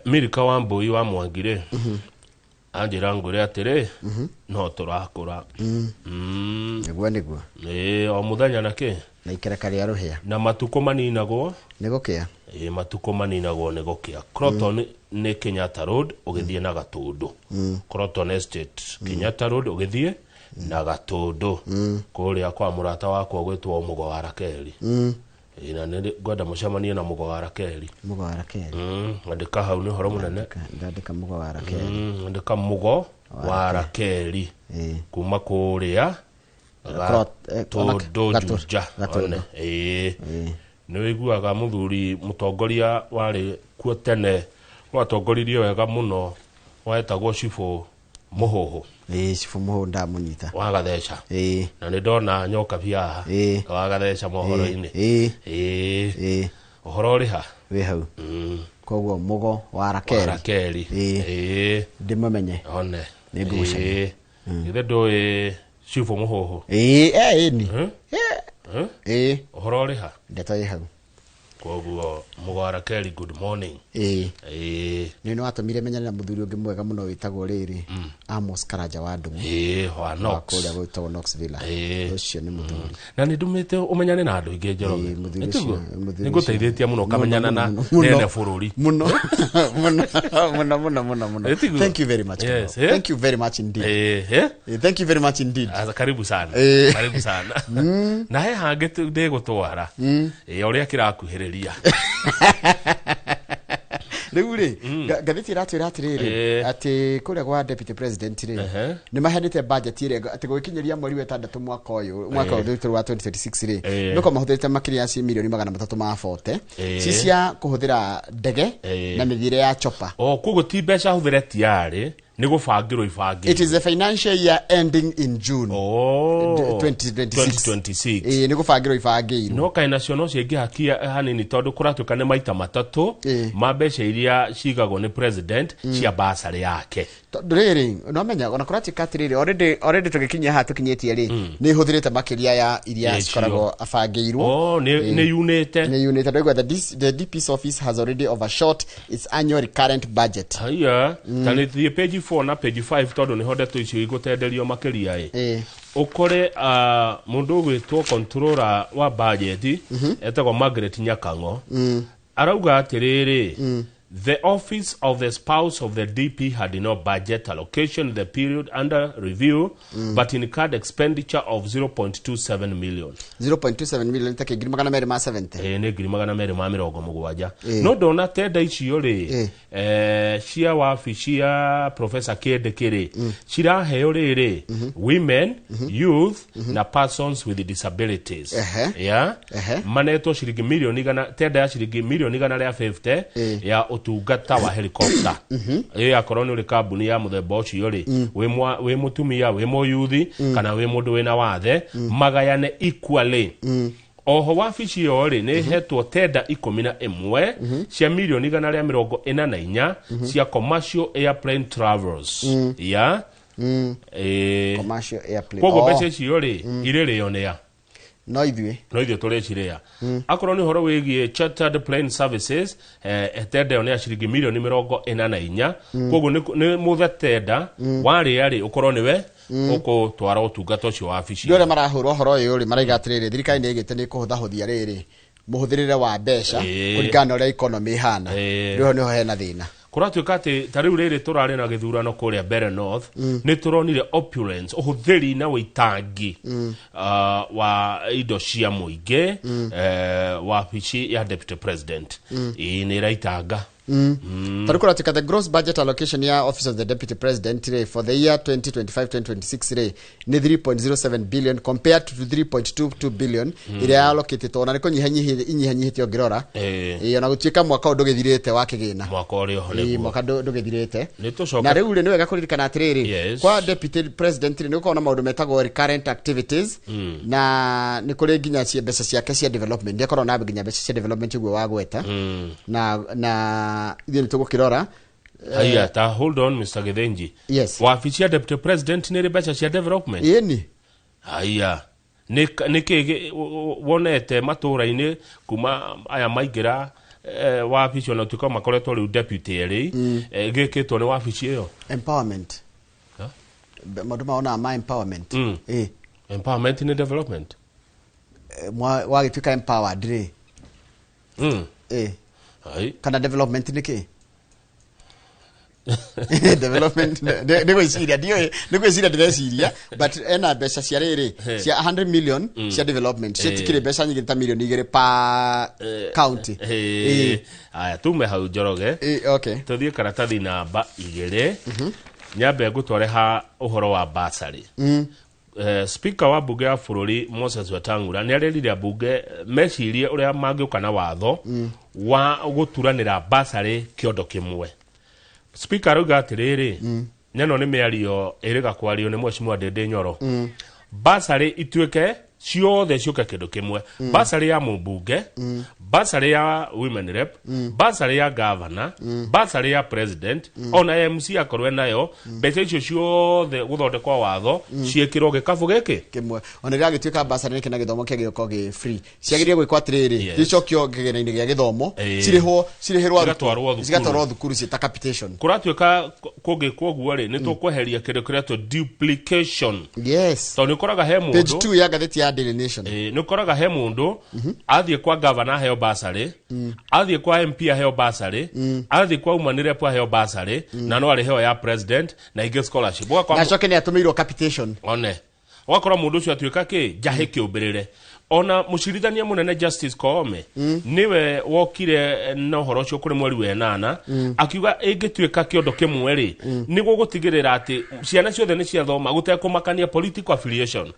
Milika wa Mbui wa Mwangi rĩ, anjĩra ngwĩre atĩrĩ, no tũrakũra. Nĩguo, nĩguo. Ĩĩ, o mũthenya na kĩ na ikereka rĩa rũhĩa. Na matukũ maninagwo nĩ gũkĩa. Ĩĩ, matukũ maninagwo nĩ gũkĩa. Croton nĩ Kenyatta Road ũgĩthiĩ na Gatũndũ. Croton Estate, Kenyatta Road ũgĩthiĩ na Gatũndũ, kũrĩa kwa mũrata wakwa gwĩtwo Mũgo wa Rakeri. Ĩĩ, na nĩ ngwenda mũcemanie na Mũgo wa Rakeri. Mũgo wa Rakeri. Andĩka hau, nĩ ũhoro mũnene. Ndandĩka Mũgo wa Rakeri. Andĩka Mũgo wa Rakeri. Kuma kũrĩa Gatũndũ. Juja. Gatũndũ. One, ĩĩ, nĩ wĩiguaga mũthuri mũtongoria warĩ kuo tene watongoririe wega mũno wetagwo Cibũ Mũhũhũ. Ĩĩ, Cibũ Mũhũ, ndamũnyita. Wa Gatheca. Na nĩ ndona nyoka haha. Wa Gatheca mohoro-inĩ. Ĩĩ. Ũhoro ũrĩ ha? Wĩ hau. Koguo Mũgo wa Rakeri. Wa Rakeri. Ĩĩ. Ndĩmũmenye. One. Nĩ ngũgũcaria. Ĩĩ, githĩ ndũĩ Cibũ Mũhũhũ? Ĩĩ, ĩni. Hmm? Hmm? Ĩĩ. Ũhoro ũrĩ ha? Ndeto ĩ hau. Koguo Mũgo wa Rakeri, good morning. Ĩĩ. Nĩ watũmire menyane na mũthuri ũngĩ mwega mũno wĩtagwo rĩrĩ, Amos Karanja wa Ndung'u. Ĩĩ, wa wa Knox. Kũrĩa gwĩtagwo Knox Villa. Ũcio nĩ mũthuri. Na nĩ ndũmĩte ũmenyane na andũ aingĩ, Njoroge. Ĩĩ, mũthuri Nĩtiguo? ũcio, mũthuri Nĩ ngũteithĩtie mũno ũkamenyana na Mũno, mũno, nene bũrũri. Mũno mũno mũno mũno mũno mũno. Nĩtiguo? Thank you very much. Yes, Kamau. eh? Thank you very much indeed. Ĩĩ, eh? Thank you very much indeed. Asa, karibu sana. Karibu sana. Na he hangĩ ndĩgũtwara. Ĩĩ, ũrĩa kĩrakuhĩrĩria. Rĩu rĩ, ngathĩti ĩratwĩra atĩrĩrĩ, atĩ kũrĩa gwa deputy president rĩ, nĩ maheanĩte budget ĩrĩa atĩ gũgĩkinyĩria mweri wa ĩtandatũ mwaka ũyũ, mwaka ũyũ tũrĩ wa 2026 rĩ, nĩko mahũthĩrĩte makĩria ya ci milioni 340 ci cia kũhũthĩra ndege na mĩthiĩre ya chopa. O koguo ti mbeca hũthĩre tiarĩ, nĩ gũbangĩrwo ibangĩrwo. It is a financial year ending in June Oh, 2026. 2026. Ĩĩ, nĩ gũbangĩrwo ibangĩirwo. No kaĩ nacio no ciĩngĩhakia hanini, tondũ kũratuĩka nĩ maita matatũ ma mbeca iria cigagwo nĩ president cia basarĩ yake. Tondũ rĩrĩ, nomenya ona kũratuĩka atĩrĩrĩ, already tũgĩkinyia haha tũkinyĩtie rĩ, nĩ ihũthĩrĩte makĩria ya iria Icio. cikoragwo abangĩirwo. Oh, nĩ yunĩte. Nĩ yunĩte. Ndaigua the DP's office has already overshot its annual recurrent budget. Haiya, ta nĩ thiĩ page 4 na page 5, tondũ nĩho ndeto icio igũtenderio makĩria ĩ. Ũkore mũndũ ũgwĩtwo controller wa budget etagwo Margaret Nyakang'o arauga atĩrĩrĩ, "The office of the spouse of the DP had no budget allocation in the period under review, but incurred expenditure of 0.27 million." 0.27 million ta ngiri 270. Ĩĩ, nĩ 270,000. No ndona tenda icio rĩ, cia wabici ya Professor Kindiki rĩ, ciraheo rĩrĩ, women, youth na persons with disabilities. Yeah? Manetwo ciringi milioni igana, tenda ya ciringi milioni 150 ya ũtungata wa helicopter. Ĩ akorwo nĩ ũrĩ kambuni ya mũthemba ũcio rĩ, wĩ mũtumia, wĩ mũyuthi, kana wĩ mũndũ wĩna wathe, magayane equally. Oho wabici ĩyo rĩ, nĩ ĩhetwo tenda 11 cia milioni 144 cia commercial airplane travels ya Commercial airplane. Koguo Oh, mbeca icio rĩ, irĩrĩo nĩa? No ithuĩ. No ithuĩ tũrĩcirĩa. Akorwo nĩ ũhoro wĩgiĩ chartered plane services, tenda ĩyo nĩ ya ciringi milioni 44. Koguo nĩ mũthe tenda warĩa rĩ, ũkorwo nĩwe ũkũtwara ũtungata ũcio wabici. Andũ arĩa marahũra ũhoro ũyũ rĩ, maraiga atĩrĩrĩ, thirikari nĩ ĩgĩte nĩ kũhũthahũthia rĩrĩ mũhũthĩrĩre wa mbeca kũringana na ũrĩa economy ĩhana. Rĩu hau nĩho hena thĩna. Kũratuĩka atĩ ta rĩu rĩrĩ tũrarĩ na gĩthurano kũrĩa Mbere North, nĩ tũronire opulence, ũhũthĩri na ũitangi wa indo cia mũingĩ. Wabici ya deputy president, ĩĩ, nĩ ĩraitanga. Tarĩu kũratuĩka the gross budget allocation ya office of the deputy president rĩ, for the year 2025-2026 rĩ, nĩ 3.07 billion compared to 3.22 billion ĩrĩa yallocated, ona nĩ kũnyihanyihĩte, inyihanyihĩte ũngĩrora. Ĩĩ, ona gũtuĩka mwaka ũyũ ndũgĩthirĩte wa kĩgĩna. Mwaka ũrĩ oho. Ĩĩ, nĩguo. Mwaka ndũgĩthirĩte. Nĩ tũcoke Na rĩu rĩ, nĩ wega kũririkana atĩrĩrĩ, kwa deputy president rĩ, nĩ gũkoragwo na maũndũ metagwo recurrent activities, na nĩ kũrĩ nginya cia mbeca ciake cia development, nĩ akoragwo na nginya mbeca cia development ũguo wagweta, na ithuĩ nĩ tũgũkĩrora. Haiya, ta hold on, Mr. Githinji. Yes. Wabici ya deputy president nĩ ĩrĩ mbeca cia development? Ĩni. Haiya, nĩ kĩ wonete matũũra-inĩ kuma aya maingĩra? Wabici ona tuĩka makoretwo rĩu deputy erĩ, gĩkĩtwo nĩ wabici ĩyo? Empowerment. Huh? Maũndũ maonaga ma empowerment. Empowerment nĩ development. Wagĩtuĩka empowered rĩ, Ai. Kana development nĩ kĩ? Development nĩ gwĩciria, ndiũĩ, nĩ gwĩciria ndĩreciria, but ena mbeca cia rĩrĩ, cia 100 million cia development, citikĩrĩ mbeca nyingĩ ta 2 million per county. Aya, tume hau, Njoroge. Okay. Tũthiĩ karatathi namba 2, nyambe ngũtware ha ũhoro wa basarĩ. Speaker wa mbunge ya bũrũri Moses Wetang'ula nĩ arerire ambunge mecirie ũrĩa mangĩũka na watho wa gũturanĩra basarĩ kĩondo kĩmwe. Speaker arauga atĩrĩrĩ, neno nĩ mĩario ĩrĩga kwario nĩ Mheshimiwa Ndĩndĩ Nyoro, basarĩ ituĩke ciothe ciũke kĩndũ kĩmwe, basarĩ ya mũmbunge, basarĩ ya women rep, basarĩ ya governor, basarĩ ya president, ona MC akorwe nayo, mbeca icio ciothe gũthondekwo watho ciĩkĩrwo gĩkabũ gĩkĩ kĩmwe. Ona rĩrĩa agĩtuĩka basarĩ nĩkĩ na gĩthomo kĩagĩrĩirwo gũkorwo gĩ free, ciagĩrĩire gwĩkwo atĩrĩrĩ, gĩcokio kĩgĩna-inĩ gĩa gĩthomo, cirĩhwo, cirĩhĩrwo arutwo. Cigatwarwo thukuru. Cigatwarwo thukuru ciĩ ta capitation. Kũratuĩka kũngĩkwo ũguo rĩ, nĩ tũkweheria kĩndũ kĩretwo duplication, tondũ nĩ ũkoraga he Page mũndũ 2 ya ngathĩti ya Daily Nation. Nĩ ũkoraga he mũndũ athiĩ kwa gavana aheo basarĩ, athiĩ kwa MP aheo basarĩ, athiĩ kwa woman rep aheo basarĩ, na no arĩheo ya president na ingĩ scholarship. Na Ũgakora acoke nĩ atũmĩirwo capitation. One ũgakora mũndũ ũcio atuĩka kĩ njahĩ kĩũmbĩrĩre. Ona mũcirithania mũnene Justice Koome nĩwe wokire na ũhoro ũcio kũrĩ mweri wa ĩnana, akiuga ĩngĩtuĩka kĩondo kĩmwe rĩ, nĩguo gũtigĩrĩra atĩ ciana ciothe nĩ ciathoma gũtekũmakania political affiliation,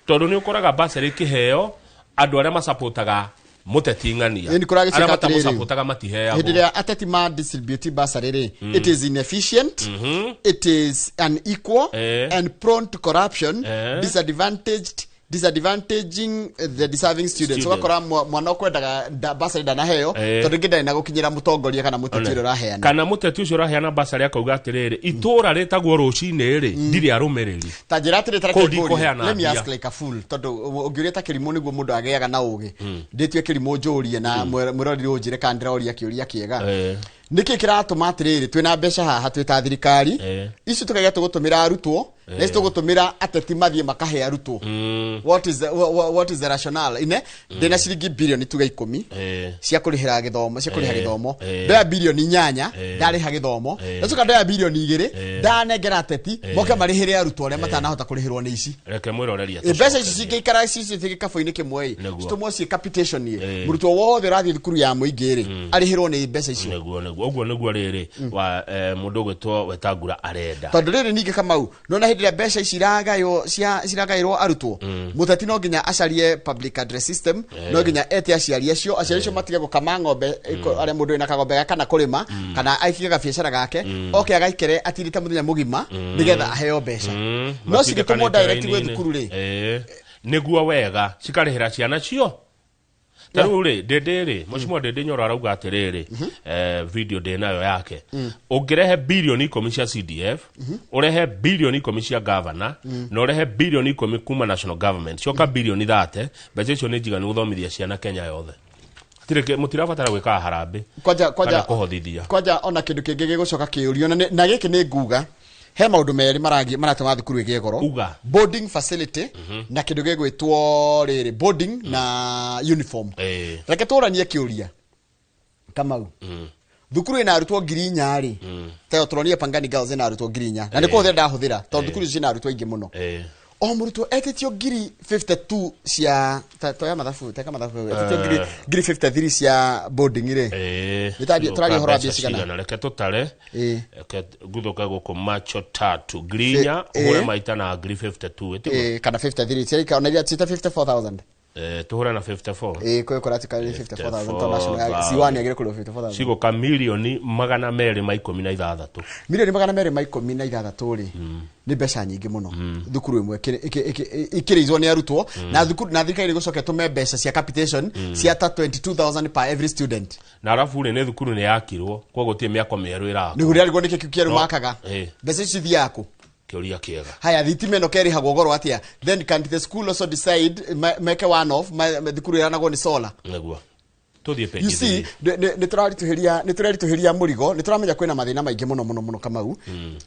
tondũ nĩ ũkoraga basarĩ ĩkĩheo andũ arĩa macapotaga mũteti ng'ania, Ĩni kũragĩtuĩka arĩa atĩrĩrĩ, matamũcapotaga matiheagwo. Hĩndĩ ĩrĩa ateti ma distribute bursary rĩ, it is inefficient, it is unequal and prone to corruption, disadvantaging the deserving students. Students. Ũgakora mwana ũkwendaga bursary ndanaheo, tondũ rĩngĩ ndarĩ na gũkinyĩra mũtongoria kana mũteti ũrĩa ũraheana. Kana mũteti ũcio ũraheana basarĩ akauga atĩrĩrĩ, itũũra rĩtagwo rũcinĩ rĩ, ndirĩ arũmĩrĩri. Ta njĩra atĩrĩ, ta Kũu reke ngũrie. ndikũheana Let me mbia. ask like a fool, tondũ ũngĩũria ta kĩrimũ nĩguo mũndũ agĩaga na ũgĩ. Ndĩtue kĩrimũ njũrie na mwĩroreri ũnjĩre kana ndĩroria kĩũria kĩega. Nĩkĩ kĩratũma atĩrĩrĩ, twĩna mbeca haha twĩ ta thirikari, ici tũkaiga tũgũtũmĩra arutwo, na ici tũgũtũmĩra ateti mathiĩ makahe arutwo? What is the rationale? Ine ndĩna ciringi bilioni tuge 10 cia kũrĩhĩra gĩthomo, cia kũrĩha gĩthomo, ndoya bilioni 8 ndarĩha gĩthomo, ndacoka ndoya bilioni 2 ndanengera ateti moke marĩhĩre arutwo arĩa matanahota kũrĩhĩrwo nĩ ici. Reke mwĩroreria. Mbeca ici cingĩikara cici gĩkabũ-inĩ kĩmwe ĩ, citũmwo ciĩ capitation ĩ, mũrutwo wothe ũrathiĩ thukuru ya mũingĩ rĩ, arĩhĩrwo nĩ mbeca icio. Nĩguo, ũguo nĩguo rĩrĩ wa mũndũ ũgwĩtwo Wetangula arenda. Tondũ rĩrĩ ningĩ, Kamau, nona hĩndĩ ĩrĩa mbeca ici iragaywo cia ciragaĩrwo arutwo, mũteti no nginya acarie public address system, no nginya ete aciari acio, aciari acio matige gũkama ng'ombe, arĩa mũndũ wĩna kagombe gake kana kũrĩma kana aikie gabiacara gake, oke agaikere atirĩte mũthenya mũgima nĩgetha aheo mbeca. No cigĩtũmwo direct gwĩ thukuru rĩ, Nĩguo wega cikarĩhĩra ciana cio. Ta rĩu rĩ, Ndĩndĩ rĩ, Mheshimiwa Ndĩndĩ Nyoro arauga atĩrĩrĩ, video ndĩ nayo yake, ũngĩrehe 10 bilioni cia CDF, ũrehe 10 bilioni cia governor, na ũrehe 10 bilioni kuma national government, cioka 30 bilioni, mbeca icio nĩ njiganu gũthomithia ciana Kenya yothe. Hatirĩ mũtirabatara gwĩkaga harambĩ kwanja kwanja kana kũhothithia. Kwanja ona kĩndũ kĩngĩ gĩgũcoka kĩũrio, na gĩkĩ nĩ nguga he maũndũ merĩ maratũma thukuru ĩgĩe goro. Uga. Boarding facility na kĩndũ gĩgwĩtwo rĩrĩ, boarding na uniform. Reke tũranie kĩũria, Kamau. Thukuru ĩna arutwo 4,000 rĩ, tayo tũronire Pangani Girls ĩna arutwo 4,000, na nĩ kũhũthĩra ndahũthĩra tondũ thukuru icio ciĩna arutwo aingĩ mũno. O mũrutwo etĩtio 52,000 cia toya mathabu, teka mathabu, etĩtio 53,000 cia boarding rĩ. Nĩ tũraria ũhoro wa mbia cigana? Reke tũtare. Reke ngũthũke gũkũ macho tatu, 4,000 ũhũre maita na 52,000, ĩtiguo? Kana 53 ciarika ona iria cita 54,000. Tũhũre na 54. Kwĩ kũratuĩka nĩ 54,000 to national C1 yagĩrĩire kũrĩhwo 54,000. Cigũka 216,000,000. 216,000 rĩ, nĩ mbeca nyingĩ mũno thukuru ĩmwe ikĩrĩizwo nĩ arutwo, na thukuru na thirikari ĩgũcoka ĩtũme mbeca cia capitation cia ta 22,000 per every student. Na arabu rĩ, nĩ thukuru nĩ yakirwo, koguo gũtirĩ mĩako mĩerũ ĩrakwo. Nĩguo rĩarigwo nĩkĩ kĩu kĩerũ makaga. Mbeca ici cithiaga kũ? Kĩũria kĩega. Haya, thitima ĩno kerĩhagwo goro atĩa? Then can the school also decide meke one off, thukuru ĩranagwo nĩ solar? Nĩguo. Tũthiĩ page You see, nĩ tũrarituhĩria mũrigo, nĩ tũramenya kwĩna mathĩna maingĩ mũno mũno mũno Kamau,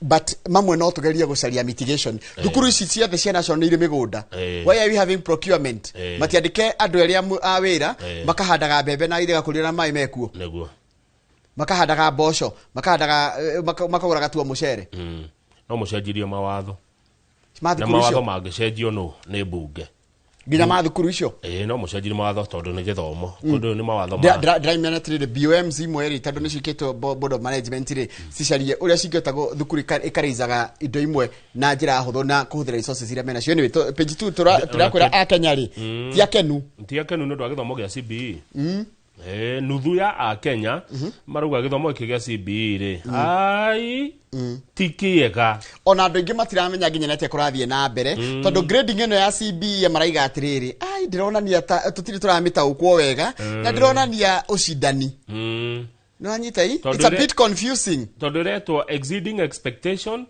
but mamwe no tũgerie gũcaria mitigation. Thukuru ici ciothe cia national nĩ irĩ mĩgũnda. Why are we having procurement? Matiandĩke andũ arĩa a wĩra makahandaga mbembe na ithigakũrio na maĩ mekuo. Nĩguo. Makahandaga mboco, makahandaga makagũraga tua mũcere. No mũcenjirie mawatho. Na mawatho mangĩcenjio no nĩ mbunge. Nginya ma thukuru icio. No mũcenjirie mawatho tondũ nĩ gĩthomo. Tondũ nĩ mawatho ma ndĩramenya atĩrĩrĩ, BOMs imwe rĩ, tondũ nĩ ciĩkĩtwo board of management rĩ, cicarie ũrĩa cingĩhota thukuru ĩkaraizaga indo imwe na njĩra hũthũ na kũhũthĩra resources iria menacio. Anyway, page 2 tũrakwĩra Akenya rĩ, ti akenu. Ti akenu nĩ ũndũ wa gĩthomo gĩa CBE. Nuthu ya Akenya marauga gĩthomo gĩkĩ gĩa CBE rĩ, ai ti kĩega. Ona andũ aingĩ matiramenya nginya nĩ atĩa kũrathiĩ na mbere, tondũ grading ĩno ya CBE maraiga atĩrĩrĩ, ai ndĩronania ta tũtirĩ tũramĩtaũkwo wega, na ndĩronania ũcindani. Nĩwanyita ii? It's a bit confusing. Tondũ ĩretwo exceeding expectation,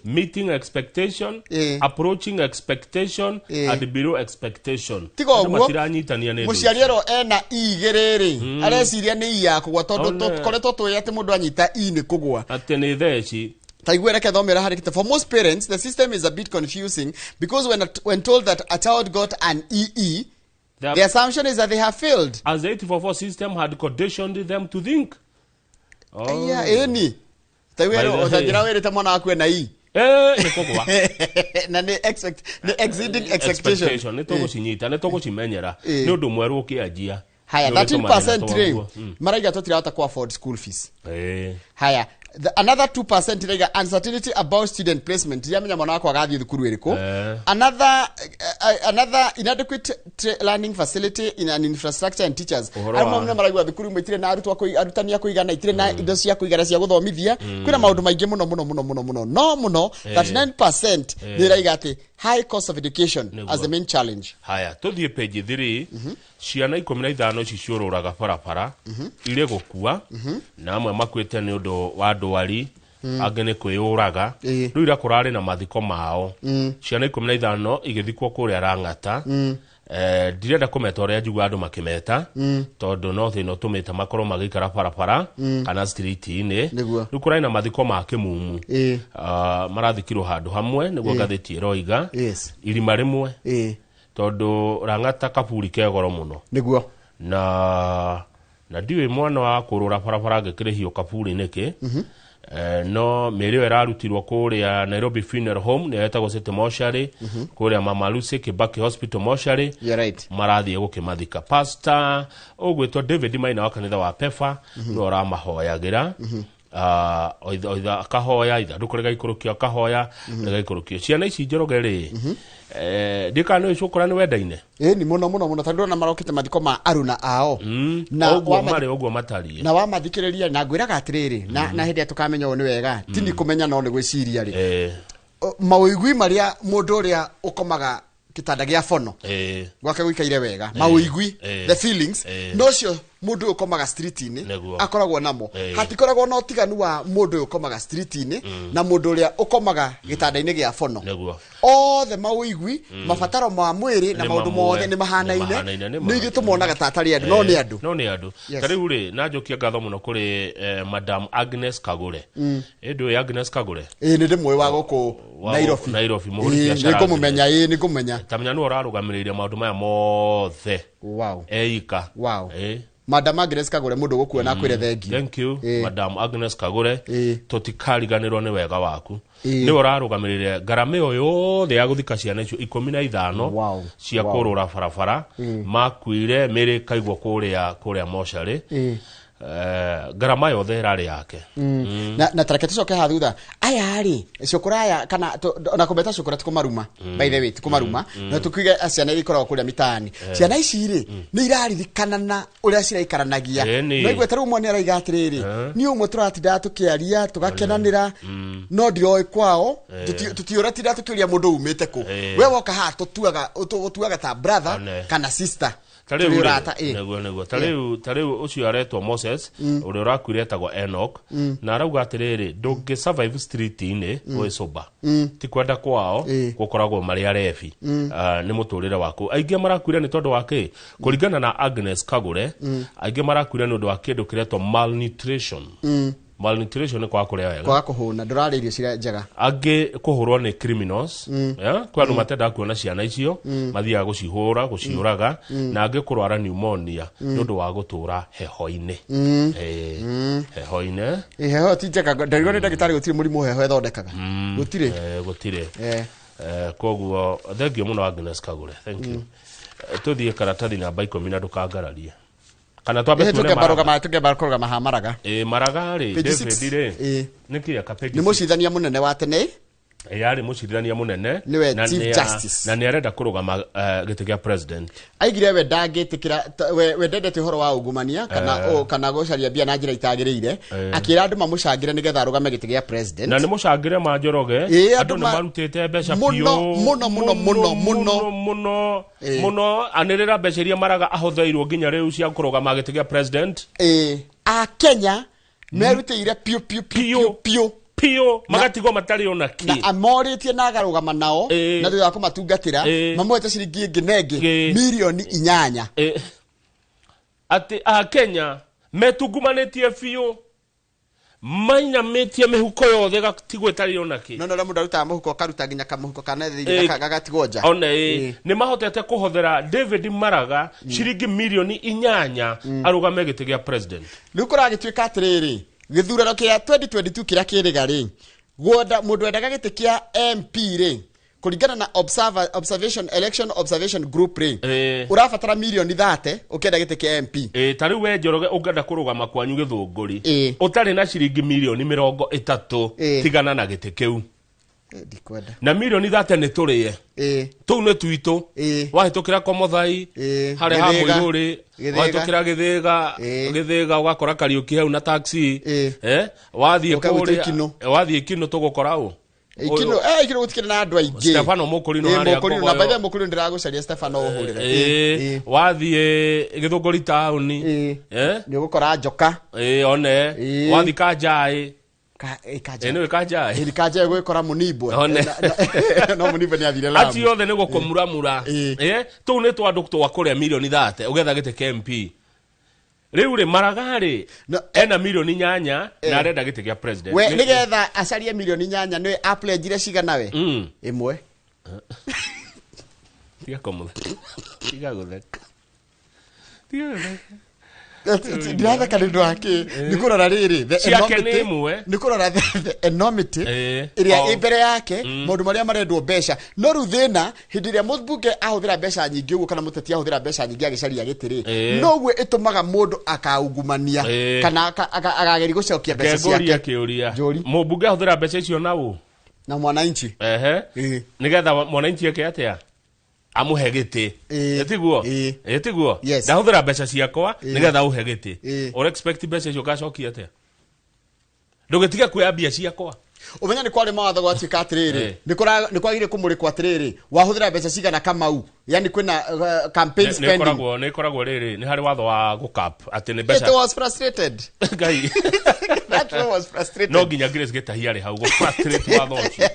meeting expectation, approaching expectation, and below expectation. Tiga ũguo, matiranyitania nĩ mũciari ero ena I igĩrĩ rĩ, areciria nĩ I ya kũgwa, tondũ tũkoretwo tũĩ atĩ mũndũ anyita I nĩ kũgwa. Atĩ nĩ theci. Taigua reke thomera harĩ kĩte. For most parents, the system is a bit confusing because when told that a child got an EE, the assumption is that they have failed. As the 844 system had conditioned them to think. Oh. Yeah, ĩni. Taigua ũtanjĩra wĩrĩte mwana waku ena I. Nĩ kũgwa. Na nĩ exceeding expectation. Nĩ tũgũcinyita, nĩ tũgũcimenyera. Nĩ ũndũ mwerũ ũkĩanjia. Haya, 13% rĩ, maraiga tũtirahota kũ afford school fees. Haya, another 2% iraiga uncertainty about student placement. Ndiramenya mwana wakwa agathiĩ thukuru ĩrĩkũ. Another inadequate learning facility in an infrastructure and teachers. Arĩa maraigua thukuru imwe itirĩ na arutani a kũigana, itirĩ na indo cia kũigana cia gũthomithia. Kwĩna maũndũ maingĩ mũno mũno mũno mũno mũno. No mũno 39% nĩ iraiga atĩ high cost of education as the main challenge. Haya, tũthiĩ page 3. Ciana 15 ici ciũrũraga barabara irĩ gũkua, na amwe makuĩte nĩ ũndũ wa ndwari, angĩ nĩ kwĩyũraga. Rĩu ira kũrarĩ na mathiko mao. Ciana 15 igĩthikwo kũrĩa Lang'ata. Ndirenda kũmeta ũrĩa njigua andũ makĩmeta, tondũ no thĩna ũtũmĩte makorwo magĩikara barabara kana street-inĩ. Rĩu kũrarĩ na mathiko ma kĩmumu. Marathikirwo handũ hamwe nĩguo ngathĩti ĩroiga. Irima rĩmwe. Tondũ Lang'ata kaburi ke goro mũno. Nĩguo. Na ndiũĩ mwana wa kũrũra barabara angĩkĩrĩhio kaburi nĩkĩ. No mĩĩrĩ ĩyo ĩrarutirwo kũrĩa Nairobi Funeral Home, nĩyo ĩtagwo City Mortuary, kũrĩa Mama Lucy Kibaki Hospital Mortuary. Marathiĩ gũkĩmathika. Pastor ũgwĩtwo David Maina wa kanitha wa Pefa nĩwe ũramahoyagĩra. Oitha akahoya, ithandũkũ rĩgaikũrũkio akahoya, rĩgaikũrũkio. Ciana ici Njoroge rĩ, ndikana nĩ ũcũkũra nĩ wendaine. Ĩni mũno mũno mũno, tondũ ndĩrona marokĩte mathiko ma aruna ao. Na ũguo marĩ ũguo matariĩ. Na wamathikĩrĩria na ngwĩraga atĩrĩrĩ, na hĩndĩ ĩrĩa tũkamenya ũũ nĩ wega, ti nĩ kũmenya no nĩ gwĩciria rĩ. Maũigui marĩa mũndũ ũrĩa ũkomaga gĩtanda gĩa bono gwake gũikaire wega, maũigui, the feelings, nocio mũndũ ũyũ ũkomaga street-inĩ akoragwo namo. Hatikoragwo na ũtiganu wa mũndũ ũyũ ũkomaga street-inĩ na mũndũ ũrĩa ũkomaga gĩtanda-inĩ gĩa bono. Othe maũigui, mabataro ma mwĩrĩ na maũndũ mothe nĩ mahanaine. Nĩ ithuĩ tũmonaga ta atarĩ andũ, no nĩ andũ. No nĩ andũ. Ta rĩu rĩ, na njokie ngatho mũno kũrĩ Madam Agnes Kagure. Ĩndũ Agnes Kagure? Ĩĩ, nĩ ndĩmũĩ wa gũkũ Nairobi. Nairobi, mũhũri biacara. Nĩ ngũmũmenya, ĩĩ, nĩ ngũmũmenya. Ta menya nĩwe ũrarũgamĩrĩire maũndũ maya mothe. Wow. Eika. Wow. Madam Agnes Kagure mũndũ gũkuona akwĩre thank you. Thank you, Madam Agnes Kagure. Tũtikariganĩrwo nĩ wega waku. Nĩwe ũrarũgamĩrĩire ngarama ĩyo yothe ya gũthika ciana icio 15 cia kũrũra barabara, makuire mĩĩrĩ ĩkaigwo kũrĩa mocarĩ. Ngarama yothe ĩrarĩ yake. Na tareke tũcoke haha thutha. Aya rĩ, cũkũra aya kana ona kũmeta cũkũra ti kũmaruma. By the way, ti kũmaruma. No tũkiuge ciana iria ikoragwo kũrĩa mitaani. Ciana ici rĩ, nĩ iraririkana na ũrĩa ciraikaranagia. No igue ta rĩu ũmwe nĩ araiga atĩrĩrĩ, niĩ ũmwe tũratindaga tũkĩaria, tũgakenanĩra, no ndiroĩ kwao, tũtiũratindaga tũkĩũria mũndũ umĩte kũ. We woka haha tũtuaga ta brother kana sister. Ta rĩu Tũrĩ rĩ, ũrata, ĩ. nĩguo nĩguo ta rĩu ta rĩu ũcio aretwo Moses ũrĩa ũrakuire etagwo Enoch na arauga atĩrĩrĩ ndũngĩ survive street-inĩ wĩ sober ti kwenda kwao Ĩ. gũkoragwo marĩ arebi Ah, nĩ mũtũrĩre waku aingĩ marakuire nĩ tondũ wa kĩ kũringana na Agnes Kagure aingĩ marakuire nĩ ũndũ wa kĩndũ kĩretwo malnutrition malnutrition nĩ kwaga kũrĩa wega Kwaga kũhũna, ndũrarĩa irio ciria njega. Angĩ kũhũrwo nĩ criminals yeah? Kwĩ andũ matendaga kuona ciana icio mathiaga gũcihũra gũciũraga na angĩ kũrwara pneumonia nĩ ũndũ wa gũtũra heho-inĩ. Eh, heho-inĩ. Ĩ, heho ti njega, ndarigwo nĩ ndagĩtarĩ gũtirĩ mũrimũ heho ĩthondekaga. Gũtirĩ. Eh, gũtirĩ. Eh. Eh, koguo thengiũ mũno Agnes Kagure, thank you. Eh, tũthiĩ karatathi namba 10 na ndũkangararie kana twambe Ĩ, tuone tũkĩamba Maraga. rũgama tũkĩamba kũrũgama ha Maraga. Ĩ, Maraga rĩ Page David six. rĩ Ĩ. nĩkĩ aka page Nĩ six? mũcirithania mũnene wa tene. Yarĩ mũcirithania mũnene Nĩwe na Chief Justice. Na nĩ arenda kũrũgama eh, gĩtĩ kĩa president. Aigire we ndangĩtĩkĩra we we ndendete ũhoro wa ungumania kana kana gũcaria mbia na njĩra itagĩrĩire akĩra andũ mamũcangĩre nĩgetha arũgame gĩtĩ gĩa president. Na nĩ mũcangĩre ma Njoroge Ĩ, andũ andũ nĩ marutĩte mbeca Mũno, biũ mũno, mũno, mũno, mũno. mũno mũno anĩrĩra mbeca iria Maraga ahũthĩirwo nginya rĩu cia kũrũgama gĩtĩ kĩa president. Ĩ, a Kenya merutĩire piũ piũ piũ Piũ. piũ Piũ magatigwo matarĩ ona na kĩ amorĩtie na agarũgama nao Ĩ. na thutha wa kũmatungatĩra Ĩ. mamũhete ciringi ĩngĩ na ĩngĩ Ĩ. 8 mirioni. Ĩ, atĩ a Kenya metungumanĩtie biũ mainamĩtie mĩhuko yothe gatigwo ĩtarĩ ona kĩ. No no ũrĩa mũndũ arutaga mũhuko akaruta nginya kamũhuko kana Ĩ. gagatigwo nja. Ona ĩ nĩ mahotete kũhothera David Maraga ciringi 8 mirioni arũgame gĩtĩ gĩa president. Rĩu kũragĩtuĩka atĩrĩrĩ gĩthurano kĩa 2022 kĩrĩa kĩrĩga rĩ gwenda mũndũ wendaga gĩtĩ kĩa MP rĩ kũringana na observation election observation group rĩ ũrabatara 30 mirioni ũkĩenda gĩtĩ kĩa MP. Ĩ, ta rĩu we Njoroge ũngĩenda kũrũgama kwanyu Gĩthũngũri Ĩ. ũtarĩ na ciringi 30 mirioni Ĩ. tigana na gĩtĩ kĩu. Eh, ndikwenda. Na 30 mirioni nĩ tũrĩe Ĩ. tũu nĩ twitũ. Ĩ. Wahĩtũkĩra Komothai Ĩ. harĩa ha Gĩthĩga. Mũirũrĩ Gĩthĩga. wahĩtũkĩra Gĩthĩga Ĩ. Gĩthĩga ũgakora Kariũki hau na taxi. Ĩ. Eh, wathiĩ Ũka gwitũ kũrĩa Ikinũ. wathiĩ Ikinũ tũgũkora ũ Ikino eh Ikino gũtikĩrĩ na andũ aingĩ. Stefano Mũkũrinũ Ĩ, harĩa Mũkũrinũ na Ngogoyo. by the way Mũkũrinũ ndĩragũcaria Stefano ũhũrĩre. Ĩ, Ĩ, wathiĩ Gĩthũngũri taũni Ĩ. Eh, nĩ ũgũkora njoka. Ĩ, one Ĩ. wathiĩ Kanjaĩ. Ĩ, Kanjaĩ. Ĩ, nĩwe Kanjaĩ. Ĩ, Kanjaĩ gwĩkora Mũnimbwe. One. No Mũnimbwe nĩ athire Lamu. Acio othe nĩ gũkũmuramura. Ĩ. Eh, tũu nĩ twandũ twa kũrĩa 30 mirioni ũgetha gĩtĩ kĩa MP rĩu rĩ Maraga rĩ ena 8 mirioni na arenda gĩtĩ kĩa president. We nĩgetha acarie 8 mirioni nĩ aplenjire cigana we? Ĩmwe. Tiga kũmũtheka, tiga gũtheka, tiga gũtheka. Ndiratheka nĩ ũndũ wa kĩ nĩ kũrora rĩrĩ the Ciake nĩ enormity- ĩmwe. Nĩ kũrora the enormity ĩrĩa ĩ mbere yake maũndũ marĩa marendwo mbeca no rĩu thĩna hĩndĩ ĩrĩa mũmbunge ahũthĩra mbeca nyingĩ ũguo kana mũteti ahũthĩra mbeca nyingĩ agĩcaria gĩtĩ rĩ noguo ĩtũmaga mũndũ akaungumania kana akageria gũcokia mbeca Ngengũria ciake. kĩũria. Njũri. Mũmbunge ahũthĩra mbeca icio na ũ? Na mwananchi. Ehe. Nĩgetha mwananchi eke atĩa? Amũhe gĩtĩ. Ĩ. Ĩtiguo? Ĩ. Ĩtiguo? Yes. Ndahũthĩra mbeca ciakwa nĩgetha ũhe gĩtĩ. Ĩ. Ũra expect mbeca icio ũgacokia atĩa? Ndũgĩtige kuoya mbia ciakwa. Ũmenya nĩ kwarĩ mawatho gwatuĩka atĩrĩrĩ Ĩ. nĩ kwagĩrĩire kũmũrĩkwo atĩrĩrĩ wahũthĩra mbeca cigana Kamau yani kwĩna campaign Nĩ spending. ĩkoragwo nĩ ĩkoragwo rĩrĩ nĩ harĩ watho wa gũkap atĩ nĩ It mbeca was frustrated. Ngai. That one was frustrated. No nginya Grace Gĩtahi arĩ hau gũ-frustrate watho ũcio.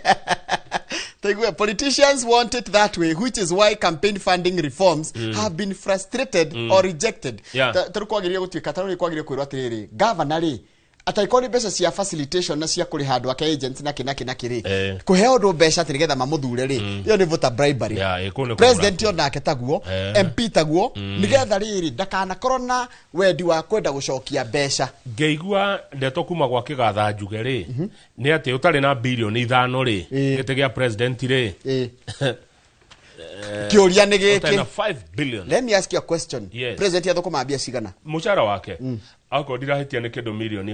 Taigue, politicians want it that way, which is why campaign funding reforms have been frustrated or rejected. Ta rĩu kwagĩrĩire gũtuĩka ta rĩu kwagĩrĩire kwĩrwo atĩrĩrĩ governor rĩ atangĩkorwo nĩ mbeca cia facilitation na cia kũrĩha andũ ake agents na kĩ na kĩ na kĩ rĩ kũhe andũ mbeca atĩ nĩgetha mamũthure rĩ ĩyo nĩ voter bribery. Yeah, ĩ, kũu nĩ kũgũra. President onake taguo MP taguo nĩgetha rĩrĩ ndakanakorwo na wendi wa kwenda gũcokia mbeca. Ngĩigua ndeto kuma gwa Kĩgatha Njuge rĩ nĩ atĩ ũtarĩ na 5 birioni rĩ gĩtĩ gĩa president rĩ Kĩũria nĩ ũtarĩ na gĩkĩ 5 billion. Let me ask you a question. Yes. President athũkũma mbia cigana? Mũcara wake akorwo ndirahĩtia nĩ kĩndũ 1.5 mirioni.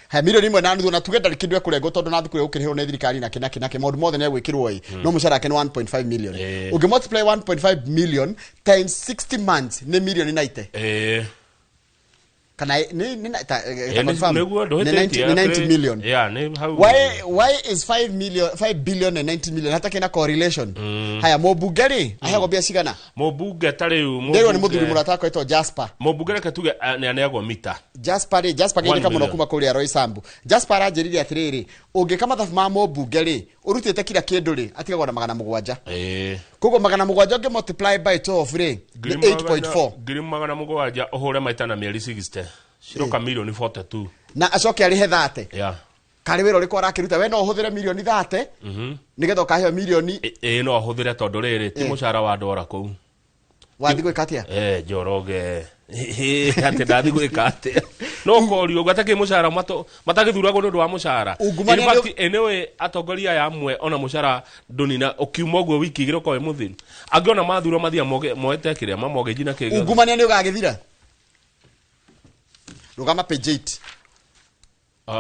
He 1.5 mirioni na tuge ndarĩ kĩndũ ekũrengwo tondũ na thukuru ĩgũkĩrĩhĩrwo nĩ thirikari na kĩ na kĩ na kĩ maũndũ mothe nĩ egwĩkĩrwo ĩ no mũcara wake nĩ 1.5 million. Ũngĩ multiply 1.5 million times 60 months nĩ 90 mirioni. Ĩ. Kana ni ta confirm. Nĩguo Nĩ ndũhĩtĩtie. 90, nĩ 90 million. Yeah, nĩ hau. Why is 5 million, 5 billion and 90 million hata kina correlation? Haya, mũmbunge rĩ aheagwo mbia cigana? Mũmbunge ta rĩu Ndĩrwo nĩ mũthuri mũrata wakwa etwo Jasper. Mũmbunge reke tuge nĩ aneagwo mita. Jasper rĩ, Jasper One geithĩka mũno million. kuma kũrĩa Roysambu. Jasper aranjĩrire atĩrĩrĩ, ũngĩka mathabu ma mũmbunge rĩ, ũrutĩte kila kĩndũ rĩ, atigagwo na 700. Koguo 700 ũngĩ multiply by 12 rĩ, nĩ 8.4. 700,000 ũhũre maita na mĩeri 60. Ciroka milioni 42. Na acoke arĩhe 30. Yeah. Karĩ wĩra ũrĩkũ arakĩruta? We no ũhũthĩre milioni 30 nĩgetha ũkaheo milioni. Ĩ no ahũthĩre tondũ rĩrĩ ti mũcara wa ndwara kũu. Wathiĩ gwĩka atĩa? Njoroge. Atĩ ndathiĩ gwĩka atĩa? No ũkorio ũguo atakĩ mũcara matagĩthuragwo nĩ ũndũ wa mũcara. Ungumania In fact, anyway, atongoria aya amwe ona mũcara ndũnina ũkiuma ũguo wiki igĩrĩ ũkorwo wĩ mũthiru. Angĩ ona mathurwo mathiaga moete kĩrĩa mamortgage na kĩngĩ. Ungumania nĩ ũgagĩthira. Rũgama page 8.